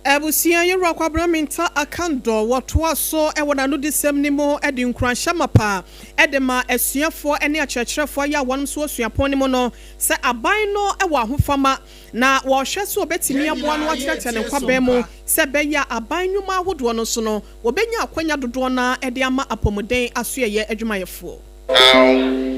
Abusua Yewura Kwabena Mintah Akandoh wɔtoa so wɔ n'anodisɛm no mu de nkuranhyɛ mapa de ma asuafoɔ ne akyerɛkyerɛfoɔ yi a wɔn nso wɔ suapɔn no mu no sɛ aban no wɔ ahofama na wɔrehwɛ sɛ wɔbɛtumi aboa no akyerɛkyerɛ ne nkwabɛn mu sɛ ɛbɛyɛ a aban nnwuma ahodoɔ no nso no wɔbɛnya akwanya dodoɔ no ara de ama apɔmuden asoɛeɛ adwumayɛfoɔ. Now,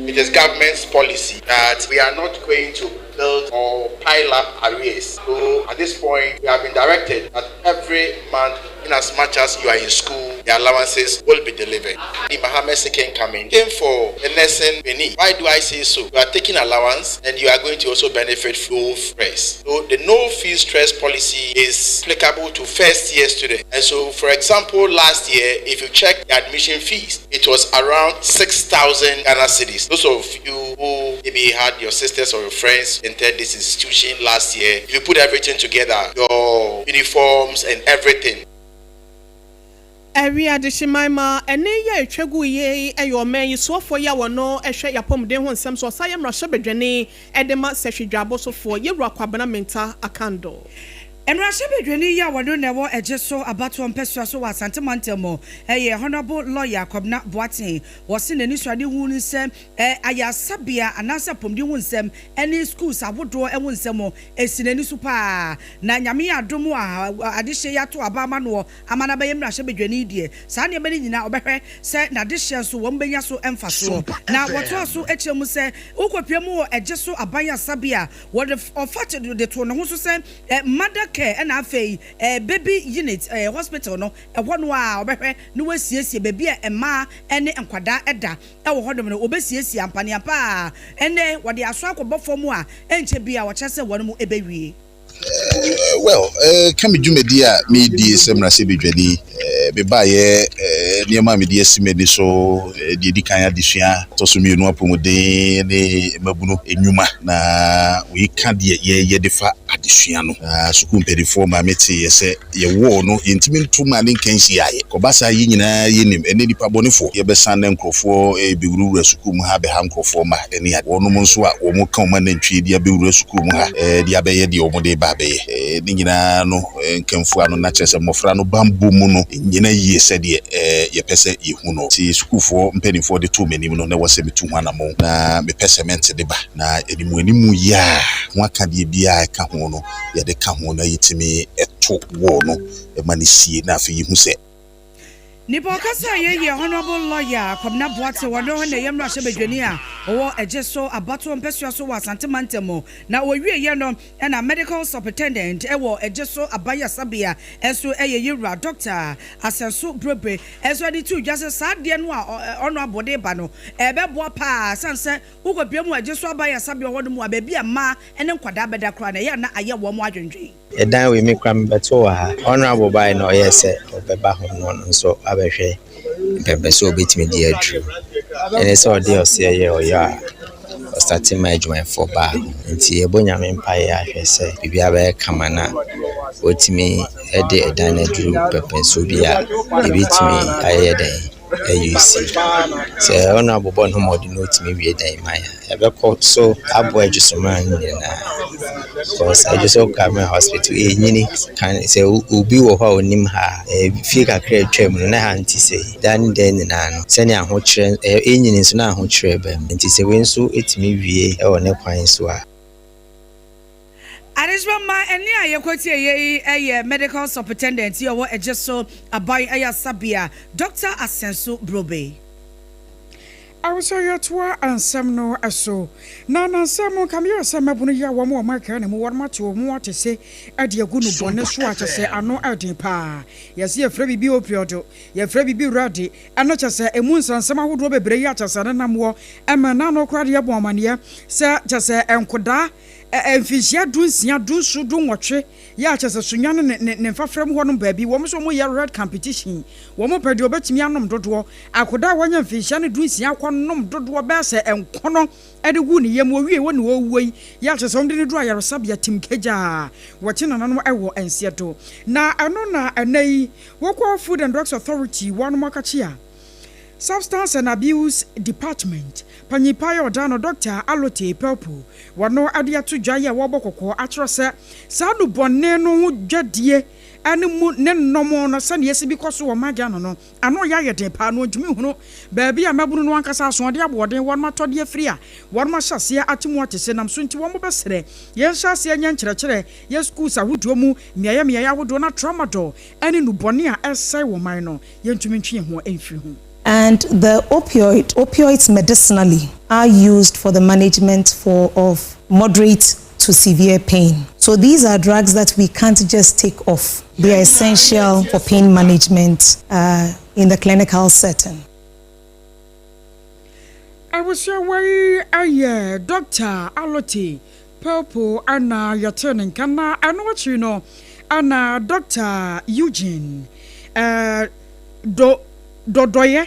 it is government's policy that we are not going to build or pile up arrears. So at this point, we have been directed that every month, in as much as you are in school, the allowances will be delivered. The Mohammed second coming came for the nursing trainee. Why do I say so? You are taking allowance and you are going to also benefit from stress. So the no fee stress policy is applicable to first year students. And so, for example, last year, if you check the admission fees, it was around 6,000 Ghana cedis. Those of you who maybe had your sisters or your friends enter this institution last year, if you put everything together, your uniforms and everything, Awi adehyeman ma ɛnne yi a ɛtwa gu yie yi yɛ ɔman yi soafoɔ yi a wɔno hwɛ y'apɔmuden ho nsɛm so ɔsan yɛ mmarahyɛbadwani de ma Sɛhwi Dwabosofoɔ Yɛwura Kwabena Mintah Akandoh. Mmarahyɛbadwani yi a wɔno na ɛwɔ Ɛgye so abatoɔ mpɛsoa so wɔ Asante mantam mu yɛ Honourable Lawyer Kwabena Boateng. Wɔse n'anisoadehu ne sɛ ayarsabea anaasɛ apɔmuden ho nsɛm ne schools ahodoɔ ho nsɛm si n'ani so paa. Na Nyame yɛ adom a adehyeɛ yi ato aba ama noɔ ama no abɛyɛ mmarahyɛbadwani yi deɛ, saa nneɛma no nyinaa ɔbɛhwɛ sɛ n'adehyeɛ nso wɔn bɛnya so mfasoɔ. Na wɔtoa so kyerɛ mu sɛ wokɔpue mu wɔ ɛgye so aban asabea a, wɔde ɔfa de too ne ho so sɛ mother care ɛna afei baby unit hospital no, ɛhɔ no ara ɔbɛhwɛ na wasiesie baabi a mmaa ne nkwadaa da wɔ hɔnom no, wɔbɛsiesie ampaneampa a ɛnnɛ wɔde aso akɔbɔ fam a ɛnkyɛ biara wɔkyerɛ sɛ wɔn bɛwie. Eh, well, eh, ka me dwumadi a meredie sɛ mmarahyɛbadwani, eh, mebaeɛ eh, nneɛma a mede asi m'ani so, eh, deɛ ɛdi kan adesua, ɛtɔ so mmienu apɔmuden ne mmabunu nnwuma, na wei ka deɛ yɛyɛ de fa adesua no. Na sukuu mpanimfoɔ maa meteeɛ sɛ Yɛwɔɔ no, yɛntumi nto mmaa ne nka nhyiaeɛ. Kɔba saa, yɛn nyinaa yɛnim, ɛnnɛ nnipa bɔnefoɔ, yɛbɛsan na nkorɔfoɔ rebɛwurawura sukuu mu ha abɛha nkorɔfoɔ mma ne ade. Wɔnom nso a wɔka wɔn anantwie de abɛwura sukuu mu ha de abɛyɛ deɛ wɔde reba abɛyɛ. Ne nyinaa no nkamfua no, na kyerɛ sɛ mmɔfra no banbɔ mu no nnyina yie sɛdeɛ yɛpɛ sɛ yɛhu no. Nti sukuufoɔ mpaninfoɔ de too m'anim no, na ɛwɔ sɛ metu ho anamɔn na mepɛ cement de ba. Na animuanimu yi a ho akadeɛ biara a ɛka ho no, yɛde ka ho na yɛtumi to wall no ma no sie na afei yɛhu sɛ. Nipa ɔkasa a yɛyi yɛ Honourable Lawyer Kwabena Boateng, ɔno na ɛyɛ mmarahyɛbadwani a ɔwɔ Ɛgyeso abatoɔ mpɛsoa so wɔ Asante mantam mu. Na ɔwieɛ no na Medical Superintendent wɔ Ɛgyeso abayasabea nso yɛ Yewura Doctor Asɛnso Brobe nso de too dwa sɛ saa adeɛ no a Honourable de reba no ɛbɛboa paa ɛsiane sɛ Wokɔpue mu a, gye so aba ayaresabea hɔ nom a, baabi a mmaa ne nkwadaa bɛda koraa no, ɛyɛ a na ayɛ wɔn adwendwen. Ɛdan wei me koraa mebɛtoo wɔ ha. Honourable bae na ɔyɛɛ sɛ ɔbɛba ho na ɔno nso abɛhwɛ mpɛmpɛ sɛ ɔbɛtumi de aduru. Ɛne sɛ ɔde ɔseɛ yɛ ɔyɔ a ɔstate ma adwumayɛfoɔ baa ho. Nti yɛbɔ Nyame mpaeɛ ahwɛ sɛ biribiara bɛyɛ kama na watumi de ɛdan no aduru pɛmpɛnsoɔ bi a yɛbɛtumi ayɛ dɛn. AUC. Sɛ ɔno abobɔ ne ho mmɔden na ɔtumi wie dan man a, ɛbɛkɔ so aboa Adwosoman nyinaa. Because Adwoso Government Hospital ɛnyini kan sɛ obi wɔ hɔ a ɔnim ha a, fie kakra atwa mu no na ha nte sɛ da ne da nyinaa no sɛnea ahokyerɛ ɛnyini nso na ahokyerɛ ba mu. Nti sɛ wei nso ɛtumi wie wɔ ne kwan so a. Adesua mma ɛnne a yɛkɔtieeɛ yi yɛ Medical Superintendent yi a ɔwɔ Ɛgyeso Aban Ayarsabea, Dɔkta Asɛnso Brobe. Awosɛ yɛtoa nsɛm no so. Na nnansa mu nka meyɛɛ sɛ mmabunu yi a wɔn wɔ mic na mu wɔnom ate wɔn ho ate se de agu no bɔne so a kyɛsɛ ano ɛden paa. Yɛse yɛfrɛ biribi opioid, yɛfrɛ biribi red ɛno kyɛsɛ emu nsɛnsɛm ahodoɔ bebree yi a kyɛsɛ ne nam wɔ ɛma ɛna ano koraa de yɛbɔ amaneɛ sɛ kyɛsɛ nkodaa mfinhyia dunsia, dunson, dunwɔtwe yɛ a kyɛsɛ Sunyani ne ne ne mfafra mu hɔnom baabi wɔn nso wɔyɛ red competition wɔn pɛ deɛ ɔbɛtumi anom dodoɔ. Akwadaa a wanya mfinhyia ne dunsia akɔ nom dodoɔ bɛyɛ sɛ nkɔnɔ de guu ne yam wɔwie wɔ ne ɔrewuo yi yɛ a kyɛsɛ wɔn de no duru ayaresabea tim kagyaa wɔkye nananom wɔ nseɛ do na ɛno na ɛnɛ yi wokɔ Food and Drugs Authority wɔnom akakye a Substance and Abuse Department panyin pa yɛ ɔda no Dɔkta Allotey Pelpuo wɔno de ato dwa yi a wɔrebɔ kɔkɔɔ akyerɛ sɛ saa nnubɔne no ho dwadie ne mu ne nnom no sɛnea ɛsi bi kɔ so wɔ ɔman Ghana no ano yɛ ayɛ den paa na wɔntumi nhunu baabi a mmabunu no ankasa asoɔden aboɔden wɔnom atɔdeɛ afiri a wɔnom ahyɛ aseɛ ate mu atese nam so nti wɔn bɛsrɛ yɛnhyɛ aseɛ nyɛ nkyerɛkyerɛ yɛ schools ahodoɔ mu mmeaeɛ mmeaeɛ ahodoɔ na tramadol ne nnubɔne a ɛresɛe wɔ man no yɛntumi ntwe yɛn ho mfiri ho. And the opioid, opioids medicinally are used for the management for of moderate to severe pain. So these are drugs that we can't just take off. They are essential for pain management uh, in the clinical setting. Abusua wei yɛ Dɔkta Allotey Pelpo na yɛtee ne nka na ɛno akyiri no na Dɔkta Eugene Do Dɔdɔeɛ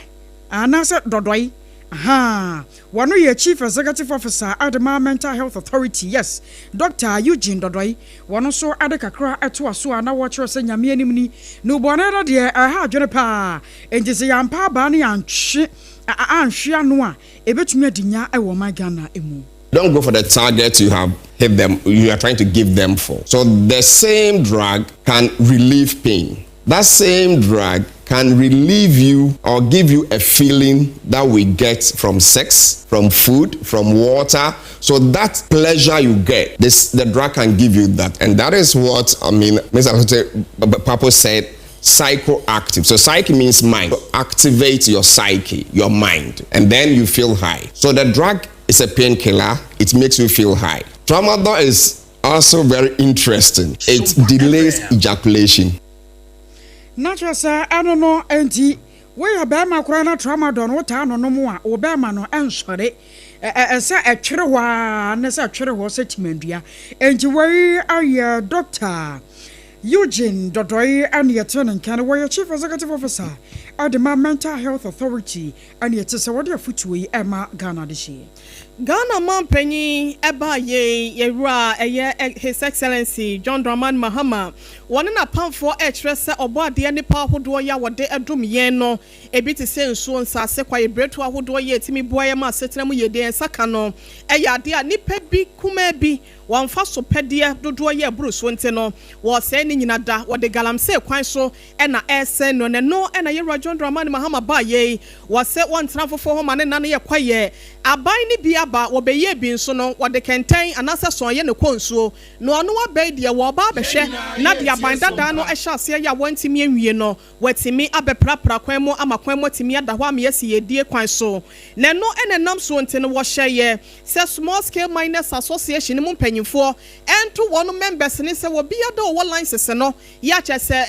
anaasɛ Dɔdɔe ahaa wɔno yɛ Chief Executive Officer de ma Mental Health Authority yes Dɔkta Eugene Dɔdɔe wɔno nso de kakra toa so a na wɔkyerɛ sɛ Nyame anim ni nnubɔne no deɛ ɛha adwene paa enti sɛ yɛampa abaa ne yɛantwe anhwe ano a ɛbɛtumi adi nya wɔ ɔman Ghana mu. Don't go for the target you have hit them, you are trying to give them for. So the same drug can relieve pain. That same drug can relieve you or give you a feeling that we get from sex, from food, from water. So that pleasure you get, this the drug can give you that. And that is what, I mean, Mr. Papo said, psychoactive. So psyche means mind. Activate your psyche, your mind, and then you feel high. So the drug is a painkiller. It makes you feel high. Tramadol is also very interesting. It delays ejaculation. Na kyerɛ sɛ ɛno no nti woyɛ bɛrima koraa na tramadol no wotaa no nom a wo bɛrima no ɛnsɔre ɛsɛ ɛtwere hɔ ara ne sɛ ɛtwere hɔ sɛ timandua enti wei ayɛ Doctor Eugene Dɔdɔe ɛne yɛte ne nka no wɔyɛ Chief Executive Officer ɛde ma Mental Health Authority ɛne ɛte sɛ wɔde afotuo yi ɛma Ghana adehyeɛ. Ghana manpanyin ɛbaa yei yɛwura ɛyɛ His Excellency John Dramani Mahama wɔne n'apamfoɔ ɛrekyerɛ sɛ ɔbɔadeɛ nnepa ahodoɔ yi a wɔde ɛdom yɛn no ebi te sɛ nsuo, nsaase, kwaebiretuo ahodoɔ yi a ɛtumi boa yɛn ma asetena mu yiedie yɛn nsa ka no ɛyɛ adeɛ a nnipa bi kumaa bi wɔn mfasopɛdeɛ dodoɔ yɛ aburu so nti no wɔresɛe ne nyina da wɔde galamsey kwan so na ɛresɛe no na ɛno na yɛwura John Dramani Mahama baa yei wɔse wɔntena mfofoɔ ho ma ne nna no yɛ kwaeɛ Aban no bi aba, wɔbɛyɛɛ bi nso no, wɔde kɛntɛn anaasɛ sɔneeɛ na ɛkɔ nsuo. Na ɔno aba yi deɛ, wɔreba abɛhwɛ na deɛ aban dadaa no hyɛ aseɛ yɛ a wɔantumi anwie no, wɔatumi abɛprapra kwan mu ama kwan mu atumi ada hɔ ama yɛasi yɛn die kwan so. Na ɛno na ɛnam soɔ nti no, wɔhyɛeɛ sɛ Small Scale Miners Association no mu mpanimfoɔ nto wɔn members no sɛ obiara da ɔwɔ license no yɛ a kyerɛ sɛ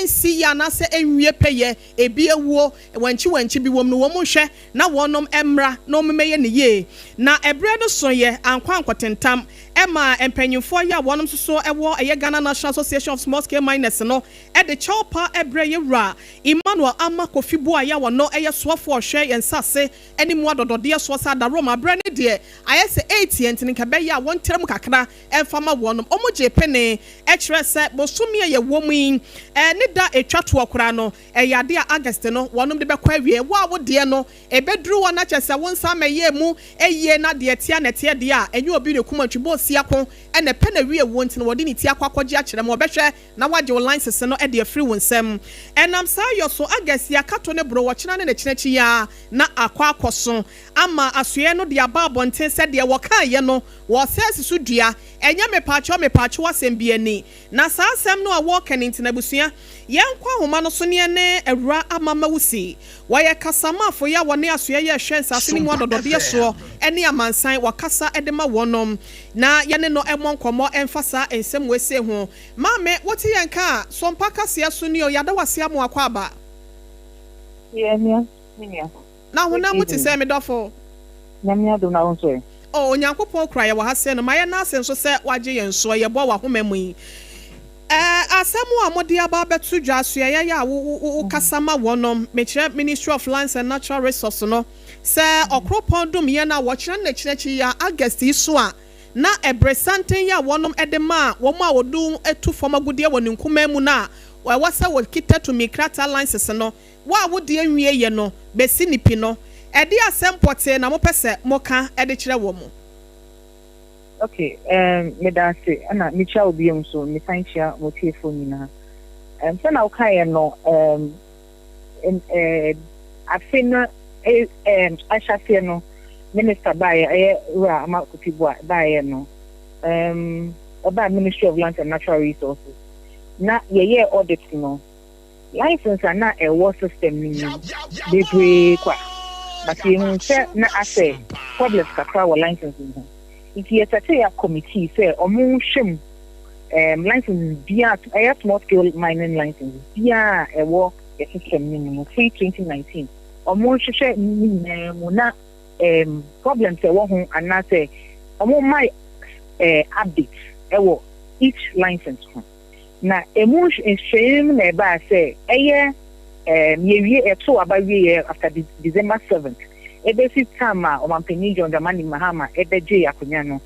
ɛnsi yɛ anaasɛ ɛnwie pɛyɛ, ebi awuo, wankyi wankyi bi wɔ mu no, wɔn nhwɛ na wɔnom mmra na wɔmmɛyɛ no yie. Na ɛberɛ no soeɛ, ankɔ ankɔtentam, ɛmaa mpanyinfoɔ yi a wɔnom nso so wɔ ɛyɛ Ghana National Association of Small Scale Miners no de kyɛw pa brɛɛ yɛn Wura Emmanuel Armah Kofi Buah a ɔno yɛ soafoɔ a ɔhwɛ yɛn nsase ne mu adɔdɔdeɛ soɔ sɛ adaworoma berɛ no deɛ ayɛ sɛ ɛretia nti no nka ɛbɛyɛ a wɔntra mu kakra mfa ma wɔnom. Wɔgyee pene kyerɛɛ sɛ bosome a yɛwɔ mu yi ne da a ɛtwa toɔ koraa no Ɛyɛ ade a August no wɔnom de bɛkɔ awiei. Wo a wo deɛ no ɛbɛduru hɔ na kyerɛ sɛ wo nsa mmɛyɛɛ mu yie yie na deɛ ɛteɛ na ɛteɛ deɛ a, ɛnyɛ obi na ɛkum antwi bɔ osiako na ɛpɛ na wie wuo nti na wɔde ne ti akɔ akɔgye akyerɛ mu. Wɔbɛhwɛ na wɔagye wo license no de afiri wo nsam. Ɛnam saa yɔ so, August yi akato ne boro, ɔkyena ne n'akyina akyi yi ara na akɔ akɔso ama asoɛeɛ no de aba abɔnten sɛ deɛ wɔkaeɛ no wɔresɛe si so dua. Ɛnyɛ mepaakyɛw mepaakyɛw asɛm bi ani. Na saa asɛm no a wɔreka no nti no abusua, yɛnkɔ ahoma no so ne yɛne Awuraa Ama Mawusi. Wɔyɛ kasamafo yi a wɔne asoɛeɛ yɛ hwɛ nsase no mu adɔdɔdeɛ soɔ ne amansan wɔkasa de ma wɔnom na yɛne no mmɔ nkɔmmɔ mfa saa nsɛm wei sei ho. Maame, wote yɛn nka a, Sompa kaseɛ so nie o, yɛada wo ase ama w'akwaaba. Yɛ nua, me nua. Na Good honam mu te evening. sɛn, me dɔfo? Nyame adom na wo nso ɛ? Oh, Onyankopɔn kura yɛn wɔ ha sɛɛ no, ma yɛn nan ase nso sɛ wagye yɛn soɔ, yɛbɔ w'ahoma mu yi. Ɛɛ, asɛm a mode aba abɛto dwa, asoɛeɛ a wo, wo, wokasa ma wɔnom, mekyerɛ Ministry of Lands and Natural Resource no, sɛ ɔkoropɔn dom yɛn a wɔkyerɛ no n'akyiri akyi yi a, August yi so a, na ɛbere santen yi a wɔnom de maa wɔn a wɔdu tu fam agudeɛ wɔ ne nkumaa mu no a ɛwɔ sɛ wɔkita tumi krataa license no, wo a wo deɛ nwieɛ no bɛsi ne pi no, ɛdeɛ asɛm pɔtee na mopɛ sɛ moka de kyerɛ wɔn? Ok, um, meda ase, ɛna mekyia wo bio nso, mesan kyia mo tiefoɔ nyinaa. Um, sɛna wokaeɛ no, um, eh, afe no eh, eh, ahyɛaseɛ no, minister baeɛ, ɛyɛ Wura Ama Kofi Boa baeɛ no, um, ɔbaa Ministry of Lands and Natural Resources, na yɛyɛɛ audit no, license a na ɛwɔ system no mu bebree kwa, but yɛhuu sɛ na asɛ problems kakra wɔ license no ho. Nti yɛ setee up committee sɛ ɔmo nhwɛ mu, um, licenses biara, ɛyɛ small scale mining license biara a ɛwɔ yɛ system no mu no firi 2019, ɔmo nhwehwɛ ne nyinaa mu na um, problems ɛwɔ ho anaasɛ ɔmo mma eh, update ɛwɔ each license ho. Na emu nhwehwɛmu mu na ɛbaa sɛ ɛyɛ um, yɛwie yɛtoo aba wieɛ after December 7th ɛbɛsi time a Ɔmanpanin John Dramani Mahama ɛbɛgyee akonnwa no,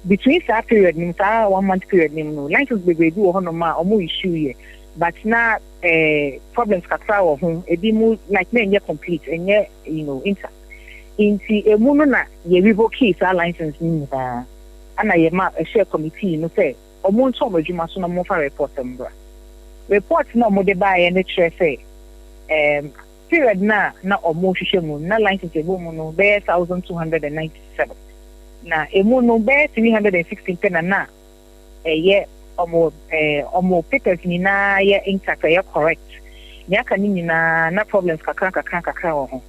between saa period no mu, saa one month period no mu no, license bebree bi wɔ hɔnom a wɔn issue yɛ but na eh, problems kakra wɔ ho, ebi mu like na ɛnyɛ complete, ɛnyɛ you know intact. Nti emu no na yɛ revoke saa license no nyinaa, ɛna yɛma ɛhyɛɛ committee no sɛ wɔn nto wɔn adwuma so na wɔmfa report mbra. Report no a wɔde baeɛ no kyerɛ sɛ um, period no a na wɔrehwehwɛ mu no, na license a ɛwɔ mu no bɛyɛ 1,297. Na emu no bɛyɛ 316 pɛ na na ɛyɛ wɔn eh, wɔn papers nyinaa yɛ intact, ɛyɛ correct. Nea aka no nyinaa na problems kakra kakra kakra wɔ ho.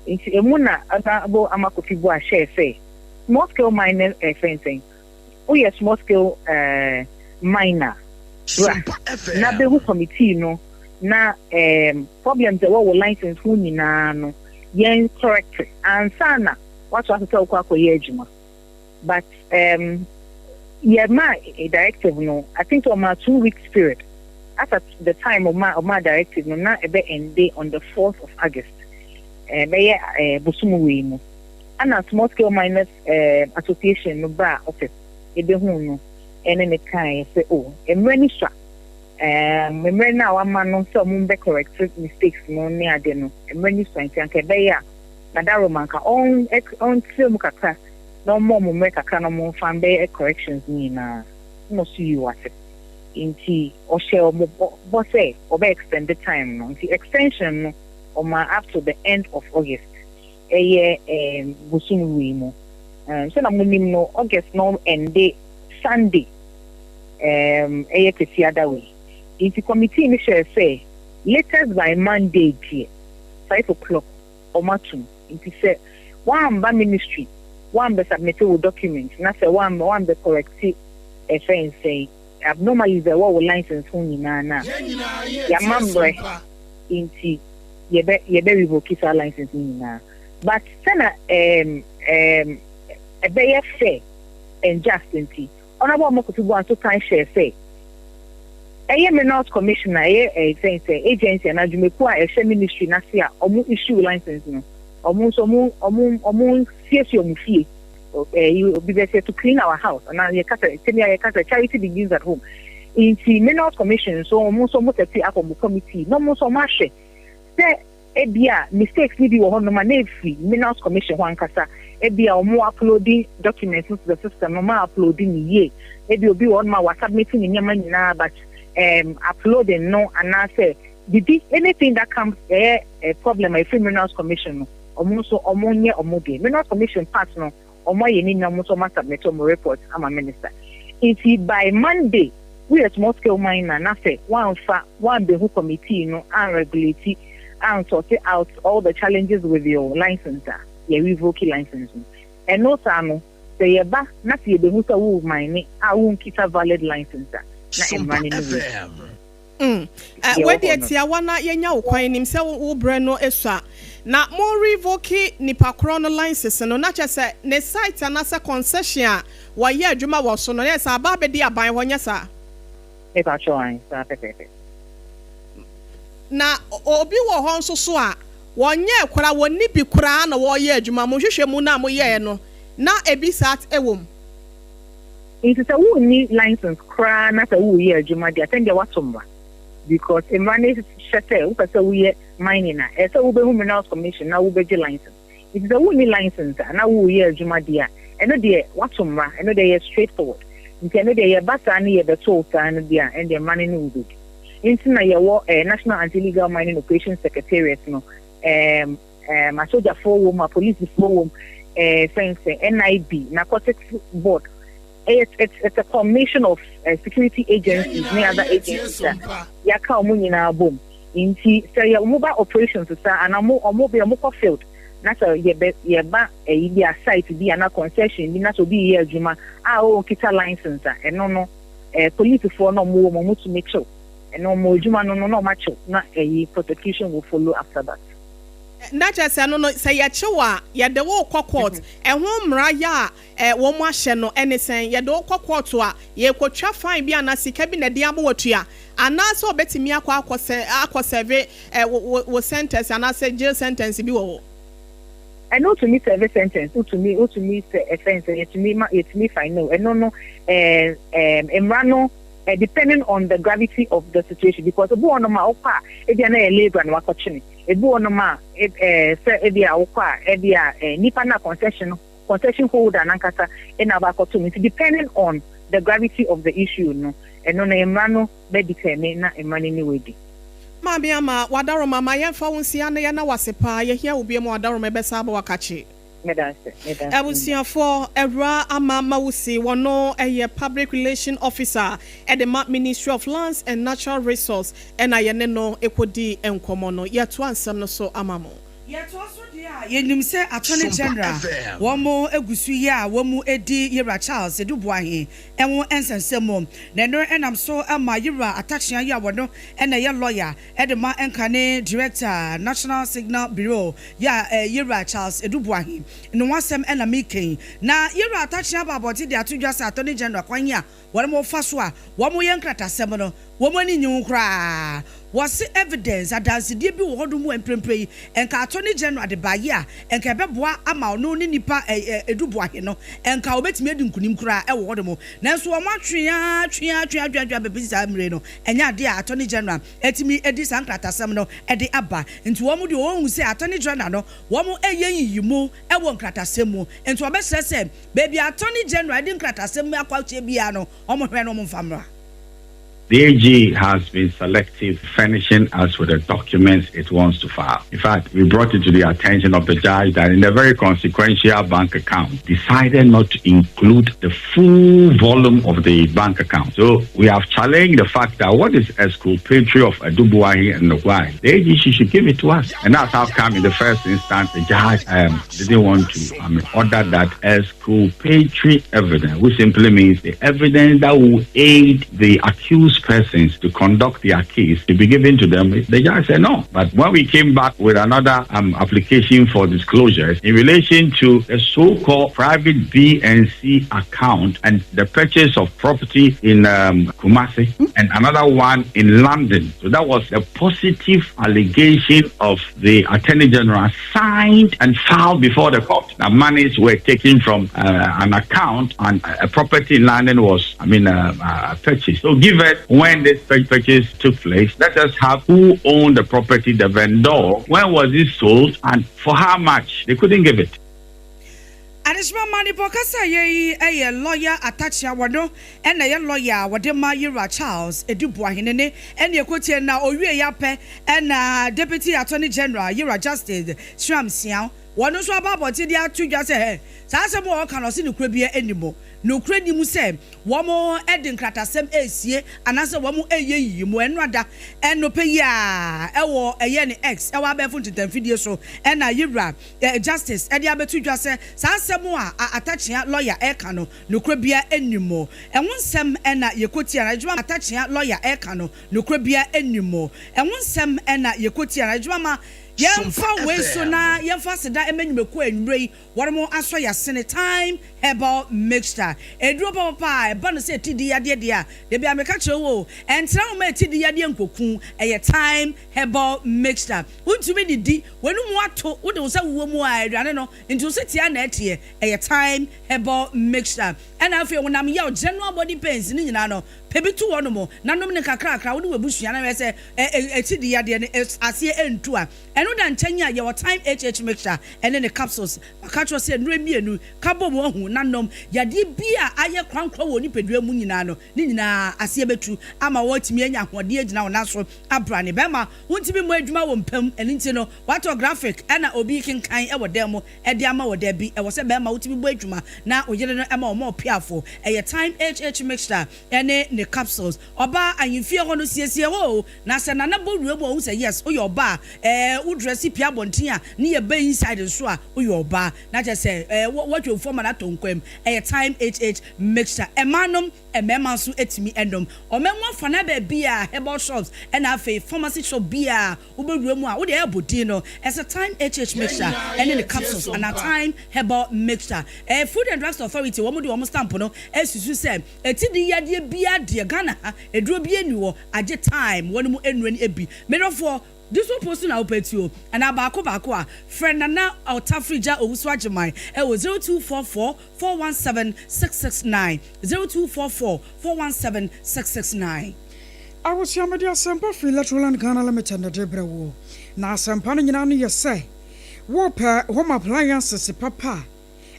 Nti emu na Honourable Ama Kofi Buah hyɛɛ sɛ small scale miners eh, fɛn sɛn, woyɛ small scale eh, miner bra na bɛhu committee no na eh, problems ɛwɔ wo license ho nyinaa no yɛn correct ansa na woatoa so sɛ wokɔ akɔyɛ adwuma. But um, yɛmaa directive no, I think sɛ ɔmaa 2 weeks period. As at the time ɔmaa ɔmaa directive no, na ɛbɛ ende on the 4th of August, ɛbɛyɛ eh, bosom wei mu. Ana Small Scale Miners eh, Association no baa office ɛbɛhuu no ɛne ne kaeɛ sɛ oh, mmerɛ ni sua, mmerɛ no a wama no sɛ ɔmo bɛ correct mistakes no ne ade no, mmerɛ ni sua, nti anka ɛbɛyɛ a Nadaroma anka ɔn ɔntrɛ mu kakra na ɔmmɔ ɔmo mmerɛ kakra na ɔmo mfa mbɛyɛ corrections no nyinaa, na ɔso yii wase. Nti ɔhyɛ ɔmo bɔ sɛ ɔbɛ extend time no, nti extension no ɔmaa up to the end of August, ɛyɛ um, bosom wei mu. Um, sɛna monim no, August no ɛnde Sunday, um, ɛyɛ Kwasiada wei. Nti committee no hyɛɛ sɛ latest by Monday deɛ 5 o'clock ɔmo atom. Nti sɛ woamba ministry, woambɛ submit wo document, na sɛ woambɛ woambɛ correct ɛfɛn sɛn abnormalities a ɛwɔ wo license ho nyinaa no a, yɛama mmerɛ nti yɛbɛ revoke saa license no nyinaa. But sɛna ɛbɛyɛ fair and just nti, Honourable Armah Kofi Buah nso san hyɛɛ sɛ ɛyɛ Minerals Commission a ɛyɛ ɛfɛn sɛ agency anaa dwumakuo a ɛhyɛ ministry n'ase a ɔmo issue license no, ɔmo nso ɔmo siesie ɔmo fie, ɛyi obi bɛ sɛ to clean our house anaa yɛka sɛ sɛnea yɛka sɛ charity begins at home. Nti Minerals Commission nso, ɔmo nso ɔmo set up ɔmo committee na ɔmo nso ɔmo ahwɛ sɛ Ebia mistakes no bi wɔ hɔnom a na efi Minerals Commission hɔ ankasa. Ebia wɔn uploading documents no to the system no, wɔn upload no yie. Ebia obi wɔ hɔnom a wasubmit ne nneɛma nyinaa but um, uploading no anaasɛ bibi anything that comes ɛyɛ eh, problem a efi Minerals Commission no, wɔn nso wɔn nyɛ wɔn deɛ. Minerals Commission part no, wɔn ayɛ ne nyinaa, wɔn nso wɔn asubmit wɔn report ama minister. Nti by Monday, woyɛ small scale miner na sɛ woamfa woambehu committee no anregulate ansort out all the challenges with your license a, yɛ revoke license no. Ɛno saa no, sɛ yɛba na sɛ yɛbehu sɛ wo mine a wonkita valid license a, na mmara no ne wo di. Mm. Deɛ Wei ɛwɔ hɔ deɛ no. tiawa na yɛnya wo kwan nim sɛ wo berɛ no sua. Na mo revoke nipa korɔ no license no na kyerɛ sɛ ne site anaasɛ concession a wɔyɛ adwuma wɔ so no na yɛ sɛ aba abɛdi aban hɔ nyɛ saa? Mepa kyɛw ae, saa pɛpɛɛpɛ. Na obi wɔ hɔ nso so a wɔnyɛɛ koraa, wɔnni bi koraa na wɔreyɛ adwuma, mo nhwehwɛmu no a moyɛɛ no na ebi saa wɔ mu? Nti sɛ wonni license koraa na sɛ woreyɛ adwuma deɛ a, sɛndeɛ woato mmara because mmara no hyɛ sɛ wopɛ sɛ woyɛ mining a, ɛsɛ sɛ wobɛhu Minerals Commission na wobɛgye license. Nti sɛ wonni license a na woreyɛ adwuma deɛ a, ɛno deɛ woato mmara, ɛno deɛ ɛyɛ straight forward. Nti ɛno deɛ yɛba saa ne yɛbɛto wo saa no deɛ a, ɛndeɛ mmara no ne wo bɛdi. Nti na yɛwɔ eh, National Anti-Illegal Mining Operations Secretariat no, eh, eh, asogyafoɔ wɔ mu, apolisifoɔ wɔ mu, eh, sɛn sɛ NIB, Narcotics Board, ɛyɛ it's, it's a combination of uh, security agencies ne other agencies a yɛaka wɔn nyinaa bom. Nti sɛ yɛ wɔn ba operations saa anaa wɔn wɔn bɛ wɔn kɔ field na sɛ yɛbɛ yɛba ɛyi bi a site bi anaa concession bi na sɛ obi yɛ adwuma a ɔnkita license a ɛno no ɛɛ polisifoɔ na wɔn wɔ mu wɔn tumi kyew ɛno wɔn adwuma no no na wɔn akyew na ɛyi prosecution will follow after that. Na kyerɛ sɛ ɛno no sɛ yɛkye wo a yɛde wo rekɔ court ɛho mmara yɛ a wɔn ahyɛ no ɛne sɛn? Yɛde wo kɔ court a yɛrekɔtwa fine bi anaa sika bi na ɛde ama watua anaasɛ ɔbɛtumi akɔ akɔ sɛ akɔ sɛve wo wo sentence anaasɛ jail sentence bi wɔ hɔ? Ɛno wotumi sɛve sentence wotumi wotumi sɛ ɛfɛn sɛ yɛtumi ma yɛtumi fine no ɛno no ɛɛ ɛɛ mmara no ɛɛ depending on the gravity of the situation because ebi wɔ nom a wokɔ a ebi a na yɛ labourer na wakɔkye no ebi wɔ nom a ɛɛ sɛ ebi a wokɔ a ebi a ɛɛ nipa na concession no concession holder nankasa ɛna abakɔto no nti depending on the gravity of the issue no ɛno no mmara no bɛ determine na mmara no ne wadi. Maame Ama, w'adaworoma ma yɛmfa wo nsi ano yɛna w'ase paa yɛhia wo biom w'adaworoma ɛbɛsa aba wakakye. Meda ase, meda ase. Abusuafoɔ, Awuraa Ama Mawusi, wɔno yɛ Public Relation Officer de ma Ministry of Lands and Natural Resource ɛna yɛne no kɔdii nkɔmmɔ no. Yɛtoa nsɛm no so ama mo. Yɛtoa so deɛ a, yɛnim sɛ Attorney General wɔn gu so yi a wɔn di Yewura Charles Adu Boahen ho nsɛnsɛm mu. Na ɛno nam so ma Yewura Atakyea yi a wɔno na ɛyɛ lawyer de ma nkane Director National Signal Bureau yi a Yewura Charles Adu Boahen ne ho asɛm na meka yi. Na Yewura Atakyea aba abɔnten de ato dwa sɛ Attorney General kwan a wɔn fa so a wɔyɛ nkratasɛm no wɔn ani nnye ho koraa. Wɔse evidence, adansedie bi wɔ hɔ nom a mprempren yi nka Attorney General de baeɛ a nka ɛbɛboa ama ɔno ne nipa Adu Boahe no nka ɔbɛtumi adi nkunim koraa wɔ hɔ nom. Nanso wɔn atwe ara twe ara twe ara twe ara twe ara bɛpesi saa mmere no ɛnyɛ adeɛ a Attorney General atumi adi saa nkratasɛm no de aba. Nti wɔn deɛ wɔn hu sɛ Attorney General no wɔn reyɛ nyiyimu wɔ nkratasɛm mu. Nti wɔbɛsrɛ sɛ baabi a Attorney General de nkratasɛm akɔ akyɛ biara no wɔn hwɛ na wɔn mfa mmra. The AG has been selective, furnishing us with the documents it wants to file. In fact, we brought it to the attention of the judge that in a very consequential bank account, decided not to include the full volume of the bank account. So we have challenged the fact that what is exculpatory of Adu Boahen and why the AG should give it to us. And that's how come in the first instance the judge didn't want to I mean, order that exculpatory evidence, which simply means the evidence that will aid the accused persons to conduct their case to be given to them. The judge said no. But when we came back with another application for disclosures in relation to the so-called private B and C account and the purchase of property in Kumasi and another one in London. So that was a positive allegation of the Attorney General signed and filed before the court. That monies were taken from an account and a property in London was, I mean, purchased. So give it when this purchase took place. Let us have who owned the property, the vendor, when was it sold, and for how much. They couldn't give it. Adehyema ma nipa ɔkasa yɛ yi yɛ lɔya Atakyea wɔno na ɛyɛ lɔya a wɔde ma Yewura Charles Adu Boahene ne ɛne ɛkɔtie na ɔwie yɛ apɛ ɛna Deputy Attorney General Yewura Justice Sram Siaw wɔno nso aba abɔnten de ato dwa sɛ hɛ saa asɛm a ɔka no ɔse nokorɛ biara nni mu. Nokorɛ nni mu sɛ wɔde nkratasɛm resie anaasɛ wɔreyɛ nyiyimu. Ɛno ada ɛnɔpɛ yi ara ɛwɔ ɛyɛ ne X ɛwɔ abɛɛfo ntentanfidie so ɛna Yewura Justice ɛde abɛto dwa sɛ saa asɛm a Atakyea lɔya ɛreka no nokorɛ biara nni mu. Ɛho nsɛm ɛna yɛkɔtia no adwuma Atakyea lɔya ɛreka no nokorɛ biara nni mu. Ɛho nsɛm ɛna yɛkɔtia no adwuma ma yɛmfa wei so na yɛmfa aseda ɛma nnwumakuo a anwummerɛ yi Wɔnom asɔ yasene thyme herbal mixture aduro papapa a ɛba no sɛ atidi yadeɛ deɛ a, dabi a meka kyerɛ wo o, ɛntena ho ma atidi yadeɛ nkɔku, ɛyɛ thyme herbal mixture. Wontumi didi, w'anum ato, wode wo nsa wowɔ mu a aduane no nti wo se tea na ɛteɛ, ɛyɛ thyme herbal mixture. Ɛna afei honam yaw, general body pains ne nyinaa no, pɛ bi to hɔ nom na nom no nkakrakra, wo ne w'abusua na hwɛ sɛ atidi yadeɛ no aseɛ ɛntu a. Ɛno da nkyɛn a, yɛwɔ Thyme HH mixture ne ne capsules. Maka akyerɛ wo sɛ nnuro mmienu, ka bom ahu na nom. Yadeɛ bi a ayɛ korankora wɔ wo nipadua mu nyinaa no, ne nyinaa aseɛ bɛtu ama woatumi anya ahoɔden agyina wo nan so abrane. Bɛrima, wontumi mmɔ adwuma wɔ mpa mu, ɛno nti no, woatɔ graphic na obi rekenkan wɔ dan mu de ama wo. Dabi, ɛwɔ sɛ bɛrima wotumi bɔ adwuma na wo yere no ma wɔma wo piafo. Ɛyɛ Thyme HH mixture ne ne capsules. Ɔbaa, ahemfie hɔ no, siesie hɔ o. Na sɛ Nana bɔ wura mu a ohu sɛ yes woyɛ ɔbaa ɛɛ wo dresse pue abɔnten a ne yɛ ba inside nso a woyɛ ɔbaa na kyerɛ sɛ ɛɛ woatwa ofuo ama no atɔ nkwa mu. Ɛyɛ time HH mixture. Ɛmaa nom, mmarima nso tumi nom. Ɔman mu afanaa baabiara, herbal shops ɛna afei pharmacy shop biara wobɛwura mu a wode ɛɛbɔ din no ɛsɛ time HH mixture ɛne ne capsules anaa time herbal mixture. Ɛɛ Food and Drugs Authority wɔn de wɔn stamp no asusu sɛ Atidi yadeɛ biaa deɛ Ghana ha aduro biaa nni hɔ agye time wɔn mu nnuro no bi. Me dɔfoɔ di so post na wopɛ tuo anaa baako baako a frɛ Nana Ɔtafrigya Owusu Agyeman ɛwɔ 0244 417 669 0244 417 669. Abusua mede asɛmpa firi Electroland Ghana Limited na ɛde rebrɛ woɔ. Na asɛmpa no nyinaa no yɛ sɛ wopɛ home appliances papa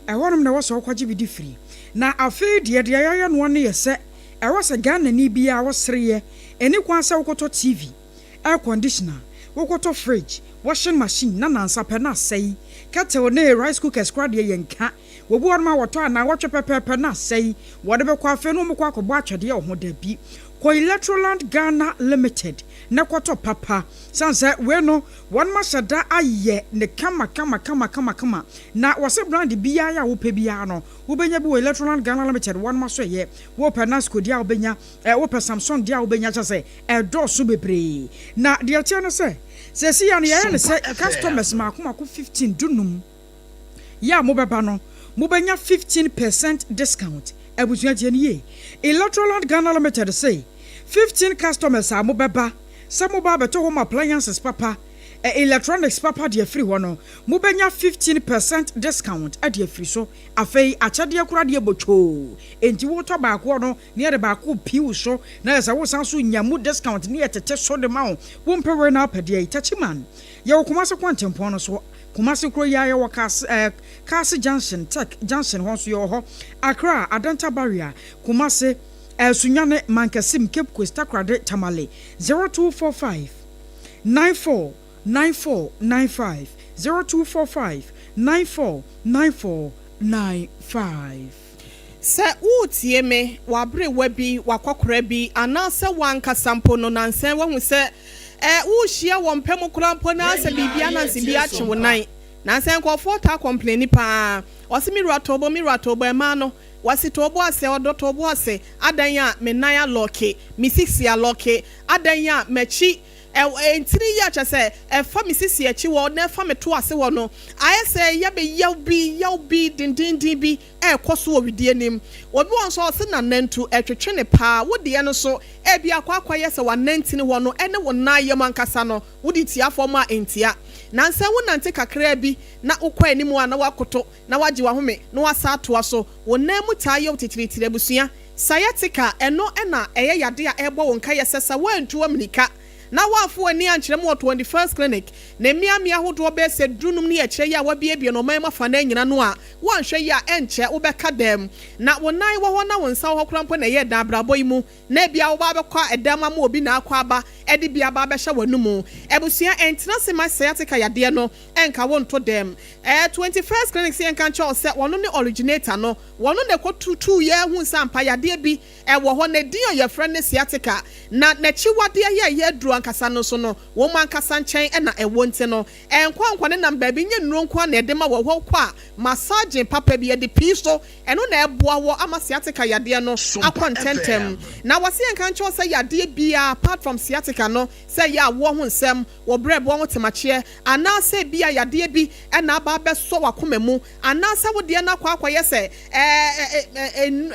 a, Ɛhɔnom na ɛwɔ sɛ wokɔgye bi de firi. Na afei deɛ, deɛ yɛayɛ noɔ no yɛ sɛ, ɛwɔ sɛ Ghanani biara wosereɛ. Ɛnni kwan sɛ wokɔtɔ TV, air conditioner, wokɔtɔ fridge, washing machine na nansa pɛ na asɛe. Kettle ne rice cookers koraa deɛ yɛnka. Wɔbi wɔ hɔnom a wɔtɔ a naawɔtwe pɛpɛɛpɛ na asɛe. Wɔde bɛkɔ afei na wɔkɔ akɔbɔ atwɛdeɛ wɔ ho. Dabi. Kɔ Electroland Ghana Limited na kɔtɔ papa. Sane sɛ wei no Wɔnom ahyɛ da ayɛ no kama kama kama kama kama na wɔse brand biara a wopɛ biara no wobɛnya bi wɔ Electroland Ghana Limited wɔnom asoɛeɛ. Wopɛ Nasco deɛ a wobɛnya, wopɛ Samsung deɛ a wobɛnya kyerɛ sɛ ɛdɔɔso bebree. Na deɛ ɛteɛ ne sɛ seesei ara no yɛayɛ no sɛ customers maako maako 15, dunum, yɛ a mobɛba no mobɛnya 15 percent discount. Abusua tie no yie, Electroland Ghana Limited se 15 customers a mobɛba Sɛ moba abɛtɔ home appliances papa, ɛ electronics papa de afiri hɔ no, mobɛnya 15 percent discount de afiri so. Afei akyɛdeɛ koraa deɛ botwoo. Enti wotɔ baakoɔ no na yɛde baako repii wo so, na ayɛ sɛ wosan nso nya mu discount na yɛtete so de ma wo. Wompɛ wei na wopɛ deɛ? Techiman, yɛwɔ Kumasi kwantempɔn no so. Kumasi kuro yi ara yɛwɔ Kaase, ɛ Kaase Junction, Tech Junction hɔ nso yɛwɔ hɔ. Accra, Adenta Barrier, Kumasi. Sunyani, Mankasim, Cape Coast, Takoradi, Tamale, 0245 94 94 95, 0245 94 94 95. Sɛ woretie me, w'aberewa bi, w'akɔkora bi, anaasɛ w'ankasa mpo no, nnansa yi woahu sɛ ɛ, worehyia wɔ mpa mu koraa mpo na asɛ biribi ananse bi akye wo nan. Nnansa yi nkurɔfoɔ taa kɔmpleni pa ara. Wɔse me wura toobo, me wura toobo, ɛmaa no. Wɔse toobo ase, ɔdɔ toobo ase, Adan a me nan alɔke, me sisi alɔke, Adan a m'akyi ɛ, ntini yi a kyerɛ sɛ ɛfa me sisi akyi hɔ na ɛfa me to ase hɔ no, ayɛ sɛ yɛbɛ yaw bi, yaw bi dendeenden bi ɛrekɔ so wɔ wedeɛ no mu. Obi wɔ hɔ nso a ɔse n'anantu ɛtwetwe no paa, wo deɛ no nso ebia akɔ akɔyɛ sɛ w'anantini hɔ no ne wo nan yam ankasa no wode tia fam a ɛntia. Nansa wonante kakraa bi na wokɔ anim a na woakoto na woagye w'ahome na woasan atoa so. Wo nan mu taa yɛ wo titiriitiri. Abusua, Sciatica, ɛno na ɛyɛ yadeɛ a ɛrebɔ wo nkaeɛ sɛ sɛ woantu ammirika na woamfa w'ani ankyerɛ mu wɔ 21st Clinic ne mmeammea ahodoɔ bɛyɛ sɛ dunum ne akyire yi a wɔabuebue no ɔman mu afanaa nyina no a, woanhwɛ yie a ɛnkyɛ wobɛka dam. Na wo nan wɔ hɔ na wo nsa wɔ hɔ koraa mpo na ɛyɛ den abrabɔ yi mu na ebia woba abɛkɔ ɛdan mu ama obi na akɔ aba de bi aba abɛhyɛ w'anomu. Abusua, ɛntena ase mma sciatica yadeɛ no nka wo nto dam. 21st Clinic sɛ yɛnka nkyerɛ wo sɛ wɔno ne originator no. Wɔno na ɛkɔtutuu yɛn huu sɛ ampa yadeɛ bi wɔ hɔ, na din a yɛfrɛ no ne sciatica, na n'akyiwadeɛ yɛ ɛyɛ aduro ankasa no nso no, wɔn ankasa nkyɛn na ɛwɔ nti no, ɛnkɔ nkɔ nenam baabi, nyɛ nnuro nko ara na yɛde ma wɔ hɔ, wokɔ a, massaging papa bi, yɛde pii so, ɛno na ɛboa wɔ ama sciatica yadeɛ no akɔ ntɛntɛm. Na wɔse yɛnka nkyerɛ wo sɛ yadeɛ biara apart from sciatica no, sɛ ɛyɛ awoɔ ho nsɛm, wo berɛboɔ ho temakyeɛ, anaasɛ ebia yadeɛ bi na aba abɛsɔ w'akoma mu, Anaasɛ wo deɛ no akɔ akɔyɛ sɛ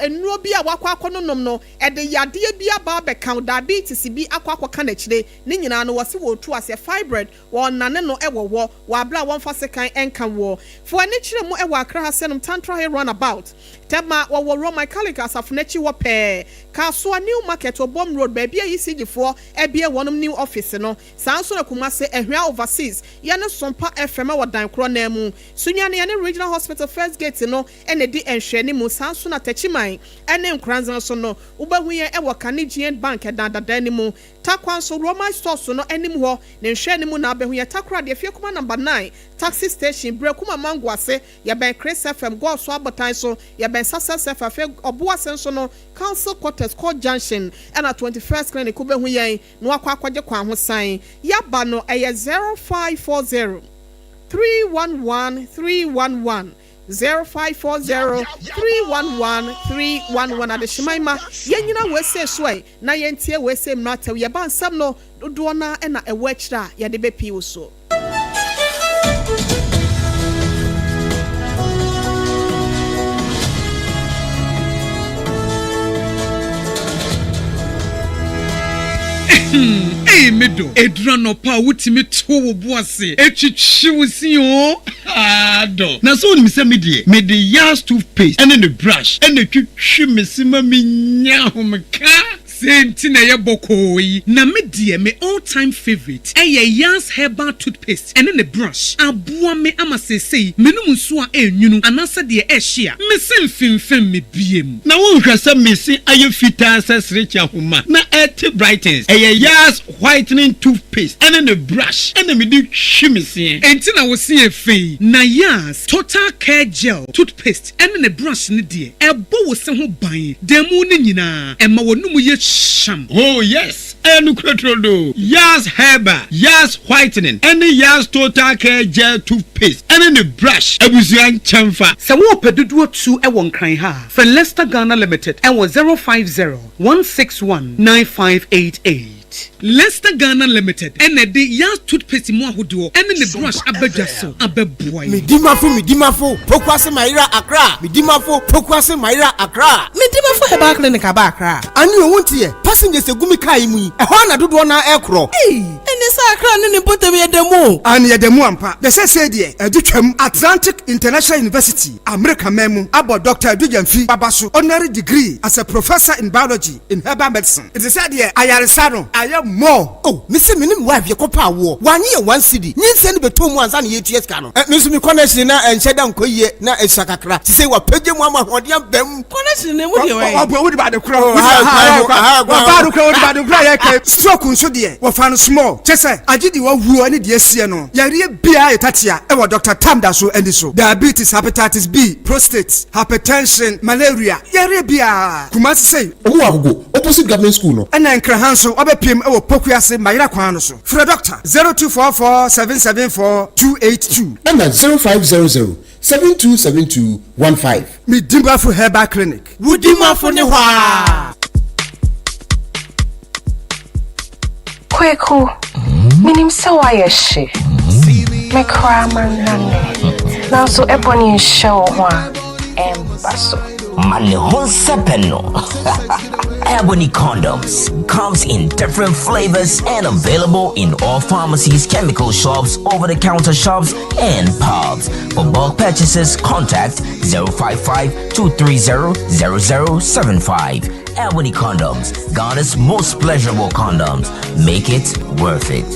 nnuro bi a woakɔ akɔnonom no, ɛde yadeɛ bi aba abɛka wo, diabetes bi akɔ akɔka n'akyire. Ne nyinaa no, wɔse wɔretu aseɛ. Fibroid, wɔrenane no wɔ hɔ wɔ aberɛ a wɔmfa sekan nka woɔ. Fa w'ani kyerɛ mu wɔ Accra ha sɛnom Tantra Hill Runabout, Tema, wɔwɔ Roman Catholic asafo no akyi hɔ pɛɛ, Kasoa, New Market, Obom Road, baabi a ECG foɔ abue wɔnom new office no. Saa nso na Kumasi, Ahwea Overseas, yɛne Sompa FM wɔ dan korɔ no ara mu. Sunyani yɛne Regional Hospital First Gate no na ɛdi nhwɛanimu. Saa nso na Techiman ne Nkoranza nso no, wobɛhu yɛn wɔ Canadian Bank dan dadaa no mu. Tarkwa nso, Romai Stores no anim hɔ ne nhwɛanimu na wobɛhu yɛn. Takoradi, Afiekuma Number 9, Taxi Station, Berekum Amango ase, yɛbɛn Chris FM, Goaso Abotan so, yɛbɛn Success FM, afei Ɔboase nso no, Council Quarters, Court Junction, ɛna 21st Clinic wobɛhu yɛn na woakɔ akɔgye kwan ho san. Yɛaba no, ɛyɛ 0540. 311 311 0540 311 311 Adehyeman mma, yɛnnyina wese so ɛ, na yɛntie wese mmratɛw. Yɛba nsɛm no, dodoɔ no ara na ɛwɔ akyire a yɛde bɛpii wo so. Ei me dɔ, ɛduru anɔpa a wotumi to wo bo ase twitwi wo se oo, haa dɔ. Na sɛ wonim sɛ me deɛ, mede Yas toothpaste ne ne brush na ɛtwitwi me se ma menya ahomeka. Sei nti na ɛyɛ bɔkɔɔ yi. Na me deɛ me all time favourite ɛyɛ Yas herbal toothpaste ɛne ne brush. Aboa me ama seesei menom nsuo a ɛnwunu anaasɛ deɛ ɛhye a, me se mfemfem me biem. Na wonhwɛ sɛ me se ayɛ fitaa sɛ serekye ahoma na ɛte brightens. Ɛyɛ Yas whitening toothpaste ɛne ne brush ɛna mede twi me seɛ. Enti na wo se yɛ fɛ yi. Na Yas total care gel toothpaste ɛne ne brush no deɛ, ɛbɔ wo se ho ban da mu no nyinaa, ɛma w'anomu yɛ hyam. Oh yes, ɛyɛ nokorɛ turodoo. Yas Herbal, Yas Whitening ɛne Yas Total Care Gel Toothpaste ɛne ne brush abusua nkyɛnfa. Sɛ worepɛ dodoɔ tu wɔ Nkran ha a, frɛ Lester Ghana Limited wɔ 050 161 9588. Lester Ghana Limited na ɛde Yas Toothpaste mu ahodoɔ ne ne brush aba dwa so abɛboa yɛn. Medimafo Medimafo Pokuase Mayera Accra Medimafo Pokuase Mayera Accra. Medimafo Herbal Clinic aba Accra. Ane o wonte yɛ, passengers egu me car yi mu yi, ɛhɔ ara na dodoɔ no ara ɛrekorɔ. Ei! Ɛnne sɛ Accra ne ne mpɔtam yɛ da mu o. Aane yɛda mu ampa. Na seesei deɛ ɛde twam. Atlantic International University, Amerika man mu, abɔ Dɔkta Adu Gyamfi Baba so honorary degree as a Professor in Biology in Herbal Medicine. Nti sɛ deɛ ayaresa no ayɛ more. Oh me se me ne me wife yɛkɔ pɛ awoɔ wanye yɛ one cedi nyinsɛn no bɛtɔ mu ansa na yɛtua sika no eh me nso me connection na ɛnhyɛ da nkɔ yie na ɛsua kakra sisei wapagya mu ama ahoɔden aba mu. Connection no emu deɛ wɛn. Ɔboa wode bade korɔ wode ha wɔbaa no korɔ wode bade korɔ a yɛka stroke nso deɛ wɔfa no small kyɛ sɛ agye deɛ wawuo ne deɛ asie no yareɛ biara yɛ tatea ɛwɔ Doctor Tam da so ani so diabetes hepatitis B prostate hypertension malaria yareɛ biara Kumasi sei. Ɔmo wɔ Agogo, opposite government school no. Ɛna Nkraha nso wabɛpiem wɔ Pokuase Mayera kwan no so. Frɛ Dɔkta, 0244 774 282. Ɛna 0500 7272 15. Me Dimafo Herbal Clinic. Wo Dimafo ne hɔ aa. Kweku, menim sɛ woayɛ hye. Me koraa mannane. Nanso ɛbɔne nhyɛ wo ho a, ɛmba so. Ma ne ho nsɛpɛ no. Ebony Condoms comes in different flavors and available in all pharmacies, chemical shops, over the counter shops, and pubs. For bulk purchases, contact 055 230 0075. Ebony Condoms, Ghana's most pleasurable condoms. Make it worth it.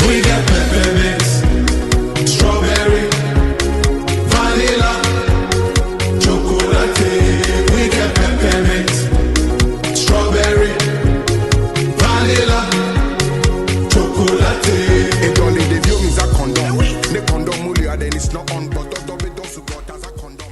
We got peppermint, strawberry, vanilla, chocolate. We got peppermint, strawberry, vanilla, chocolate. It only the view means a condom. Ne condom mulia then it's not on but as a condom.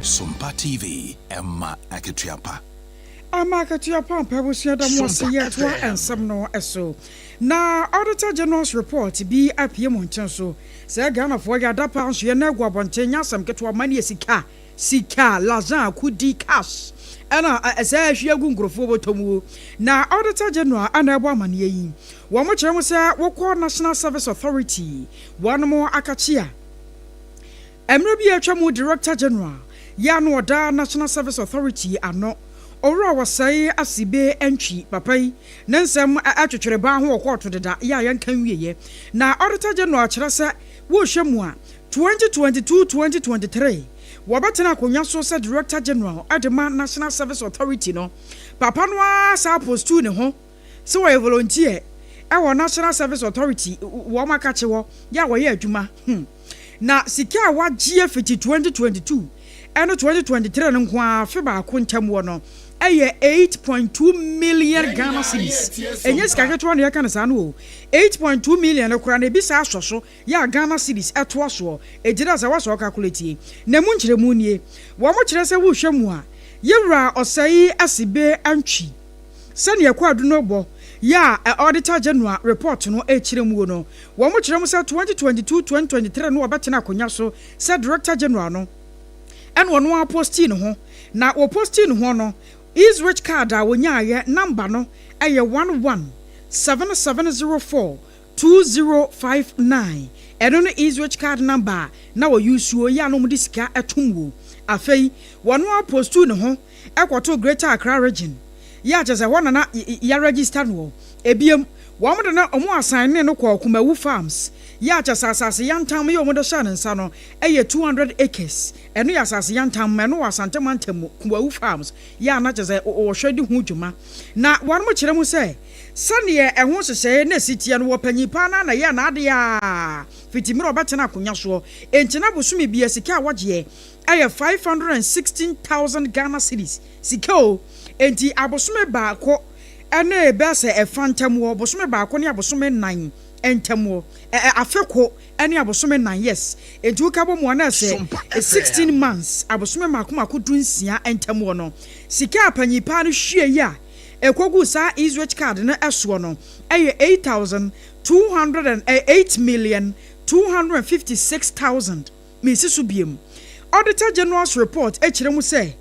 Sompa TV, ɛma akatua pa. Ama akatua pa ampa abusua da mo ase yɛtoa nsɛm no so na Auditor General's report bi apue mmɔnten so sɛ Ghanafoɔ yɛ ada paa nso yɛn nan agu abɔnten nyɛ asɛm ketewa ma ne yɛ sika sika lazan kudi cash ɛna ɛsɛ ahwie agu nkurɔfoɔ bɔtɔ mu na Auditor General ana ɛbɔ amaneɛ yi wɔn kyerɛ mu sɛ wokɔ National Service Authority wɔn akakye a mmerɛ bi a atwa mu Director General yɛ ano ɔda National Service Authority ano Owura Wɔsɛe Asibe Antwi papa yi ne nsɛm twetwere baa ho wɔ kɔɔto deda yɛ a yɛnka nwieɛ. Na Auditor General kyerɛ sɛ wohwɛ mu a 2022-2023 wɔbɛtena akonnwa so sɛ Director General de ma National Service Authority no papa no ara saa postuu ne ho sɛ ɔyɛ volunteer wɔ National Service Authority wɔn akakye hɔ yɛ a wɔyɛ adwuma hmm. Na sika a wagyeɛ fiti 2022 ne 2023 no nko ara afe baako ntam wɔ no yɛ 8.2 million Ghana cedis. Ɛnyɛ sika ketewa na yɛka no saa no o. 8.2 million no koraa no ebi saa sɔ so yɛ a Ghana cedis ɛtoa soɔ. Enti na sɛ woasɔ calculate yi. Na emu nkyerɛmu nie. Wɔn kyerɛ sɛ wohwɛ mu a, Yɛwura Osei Asibe Antwi, Sɛnea kwaadu no bɔ yɛ a Auditor General report no kyerɛ mu no, wɔkyerɛ mu sɛ 2022-2023 no ɔbɛtena akonnwa so sɛ Director General no, ɛna ɔno ara postii ne ho. Na wɔpostii ne ho no, Easrich card a wɔnyaeɛ number no yɛ 117704 2059, ɛno ne Easrich card number a na wɔ use yi a na wɔde sika tom wuo. Afei, wɔno ara postuu ne ho kɔtoo Greater Accra Region yi a kyerɛ sɛ ɛhɔ na na yɛ register noɔ. Ebiem, wɔn de no wɔn assigne no kɔɔ Kumawu Farms yi a kyerɛ sɛ asase yantam yi a wɔde hyɛɛ ne nsa no yɛ 200 acres. Ɛno yɛ asase yantam, ɛno wɔ Asante mantam mu, Kumawu Farms yi a na kyerɛ sɛ wɔhwɛ di ho dwuma. Na wɔn kyerɛ mu sɛ sɛdeɛ ɛho nhyehyɛeɛ na ɛsi teɛ no, wɔ panyin paa no ara na ɛyɛɛ n'adeɛ ara fiti mmerɛ a ɔbɛtena akonnwa soɔ. Enti na bosome biara sika a wɔgyeɛ yɛ 516,000 Ghana cedis. Sika o! Enti abosome baako ne bɛyɛ sɛ ɛfa ntam wɔ, bosome baako ne abosome nnan ntam wɔ, ɛ ɛ afe ko ne abosome nnan, yes. Enti woka bɔ mu a na ɛsɛ 16 months, abosome mmaako mmaako dunsia ntam wɔ no. Sika a panyin paa no hwiei a ɛkɔguu saa Easrich card no soɔ no yɛ 8,200 and, ɛ, 8,256,000. Mensi so biom. Auditor General's report kyerɛ mu sɛ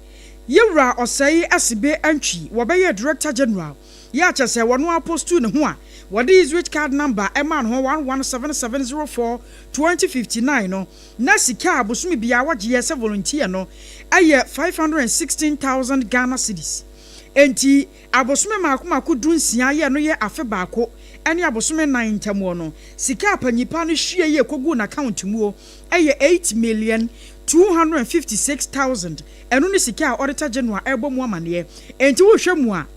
Yewura Osei Asibe Antwi wɔbɛyɛɛ Director General yɛ a kyerɛ sɛ wɔno ara postuu ne ho a wɔde Easrich card number maa no ho 117704 2059 no na sika a bosome biara wɔgyeɛ sɛ volunteer no yɛ 516,000 Ghana cedis. Enti abosome mmaako mmaako dunsia yɛ no yɛ afe baako ne abosome nnan ntamuo no, sika a panyipa no hwie yɛ kɔguu n'account muo yɛ 8,256,000. Ɛno ne sika a Auditor General rebɔ mu amaneɛ. Enti wohwɛ mu a,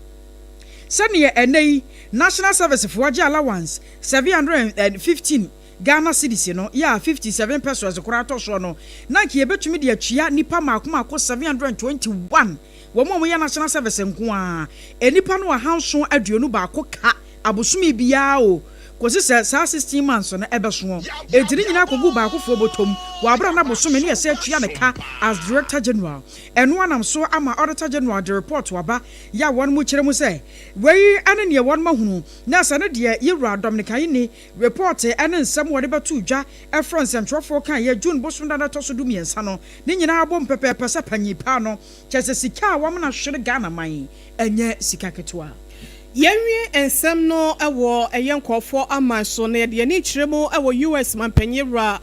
sɛdeɛ ɛnnɛ yi National Service foɔ gye allowance 715 Ghana cedis no yɛ a 57 pesewas koraa tɔ soɔ no, na anka yɛbɛtumi de atua nnipa mmaako mmaako 721 Wɔn a wɔyɛ National Service nko ara, nnipa no 721 ka abosome biara o, kɔsi sɛ saa 16 months no ɛbɛsoɔ. Enti ne nyinaa kɔgu baakofoɔ bɔtɔm. wɔ abere a na bosome ne ɛsɛ atua ne ka as Director General. Ɛno anam so ama Auditor General de report aba yɛ a wɔn kyerɛ mu sɛ wei ne neɛ wɔn ahunu na sɛ ne deɛ Yewura Dominic Ayine report ne nsɛm wɔde bɛto dwa ɛfrɛ nsɛntwerɛfoɔ kaeɛ June bosom da no ɛtɔ so 13 no ne nyinaa bom pɛpɛɛpɛ sɛ panyin paa no kyerɛ sɛ sika a wɔn ahwere Ghana man ɛnyɛ sika ketewa. Yɛnwie nsɛm no wɔ ɛyɛ nkurɔfoɔ aman so na yɛde yɛn ani kyerɛ mu wɔ US manpanyin wura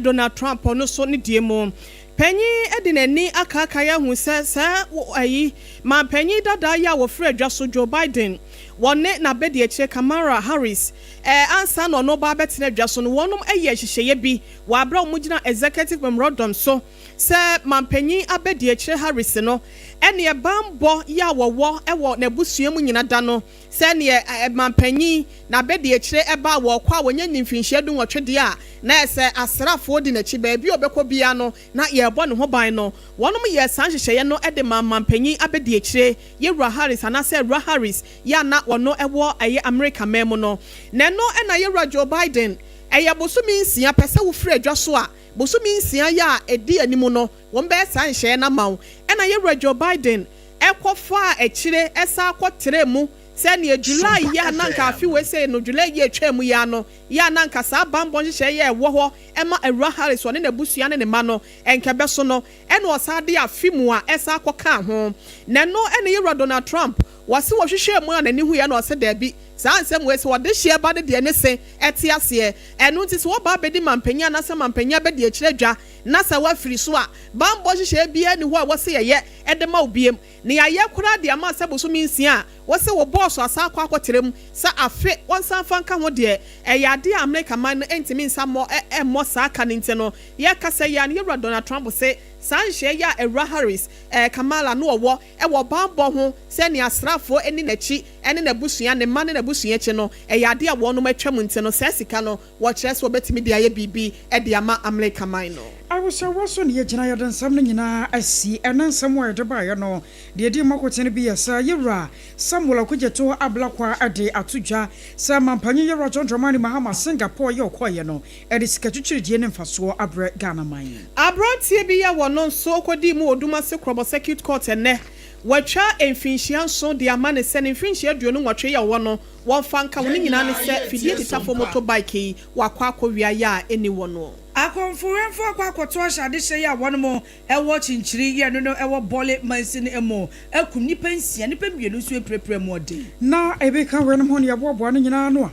Donald Trump no so ne deɛ mu. Panyin de n'ani akaakae ahu sɛ saa ayi manpanyin dadaa yi a wɔfiri adwa so Joe Biden wɔne n'abadiakyire Kamala Harris ansa na ɔno ba abɛtena adwa so no wɔnom yɛ nhyehyɛeɛ bi wɔ aberɛ a wɔgyina Executive Memorandum so sɛ manpanyin abadiakyire Harris no ɛneɛ banbɔ yi a wɔwɔ wɔ n'abusua mu nyina da no sɛ neɛ manpanyin n'abadiakyire ba a wɔkɔ a wɔnya nni mfinhyia 18 deɛ a na ɛsɛ asraafoɔ di n'akyi baabi a ɔbɛkɔ biara no na yɛrebɔ ne ho ban no wɔnom yɛɛ saa nhyehyɛeɛ no de maa manpanyin abadiakyire Yewura Harris anaasɛ Awura Harris yi a na ɔno wɔ ɛyɛ Amerika man mu no. Na ɛno na Yewura Joe Biden ɛyɛ bosome nsia pɛ sɛ wofiri adwa so a bosome nsia yi a ɛdi anim no wɔn bɛyɛ saa nhyehyɛeɛ no ama wo. Ɛna Yewura Joe Biden kɔ faa akyire san kɔ trɛɛ mu sɛ neɛ July yi a na anka afe wei sei no July yi a ɛtwaa mu yi ara no yi a na anka saa banbɔ nhyehyɛeɛ yi a ɛwɔ hɔ ma Awura Harris ɔne n'abusua ne ne mma no nka ɛbɛso no ɛna ɔsan de afe mu a ɛsan kɔ kaa ho. Na ɛno ɛna Yewura Donald Trump wɔse wɔhwehwɛɛ mu a n'ani huiɛ na ɔse daabi saa nsɛm wei sɛ ɔde hyeɛ ba no deɛ ne se ɛte aseɛ ɛno nti sɛ wɔba abɛdi manpanyin anaasɛ manpanyin abɛdi akyire adwa na sɛ woafiri so a banbɔ nhyehyɛeɛ biara nni hɔ a ɛwɔ sɛ yɛyɛ de ma wo biom. Nea ayɛ koraa de ama sɛ bosome nsia a wose wo bɔɔso asan akɔ akɔtra mu sɛ afe wɔnsan mfa nka ho deɛ, ɛyɛ adeɛ a Amerika man no ntumi nsa mmɔ mmɔ saa ka no nti no, yɛrekasa yi ara no Yɛwura Donald Trump se saa nhyehyɛeɛ yi a Awura Harris, ɛɛ Kamala, no ɔwɔ wɔ banbɔ ho sɛ nea asraafoɔ nni n'akyi ne n'abusua, ne mma ne n'abusua akyi no, ɛyɛ adeɛ a wɔnom atwam nti no saa sika no Wɔkyerɛ sɛ wɔbɛtumi de ayɛ biribi de ama Amerika man no. Awosawoɔ so na yɛgyina yɛde nsɛm no nyinaa asi. Ɛnnɛ nsɛm a yɛde baeɛ no, deɛ ɛdi mu akoten bi yɛ sɛ Yewura Samuel Okudzeto Ablakwa de ato dwa sɛ Mampanyin Yewura John Dramani Mahama Singapore yɛ ɔkɔeɛ no de sika twitwiridie ne mfasoɔ abrɛ Ghana man. Aberanteɛ bi yɛ wɔno nso kɔdii mu wɔ Odumase Krɔbɔ Circuit Court ɛnnɛ. Wɔatwa mfinhyia nson de ama no sɛ ne mfinhyia 28 yɛ ɔwɔ no Wɔmfa nka ho, ne nyinaa ne sɛ fidie titafo moto bike yi wakɔ akɔ wia yɛ a ɛnni wɔ noɔ. Akɔmfo-wɛmfo akɔ akɔto ahyɛ adehyɛ yi a wɔnom wɔ kyinkyiri yɛ no no wɔ Bole mansin mu akum nnipa nsia, nnipa mmienu nso apirapira mu ɔden. Na ebeka weinom ho ne yɛboaboa no nyinaa ano a,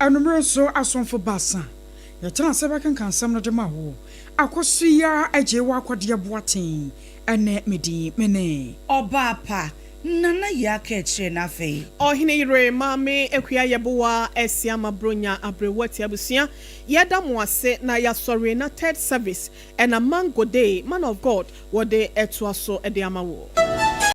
anwummere nso asomfo baasa yɛtena ase bɛkenkan nsɛm no de ma wo. Akɔso yi ara agye wo akɔdeɛ boaten ne me din, mene. Ɔbaa pa, Nana Yaa ka akyire no afei. Ɔhene yere Maame Akua Yeboah Asiama Bronya Aberewa Ti Abusua yɛda mo ase na yasɔre na third service ɛna Mango Day Man of God wɔde ɛtoa so de ama wo.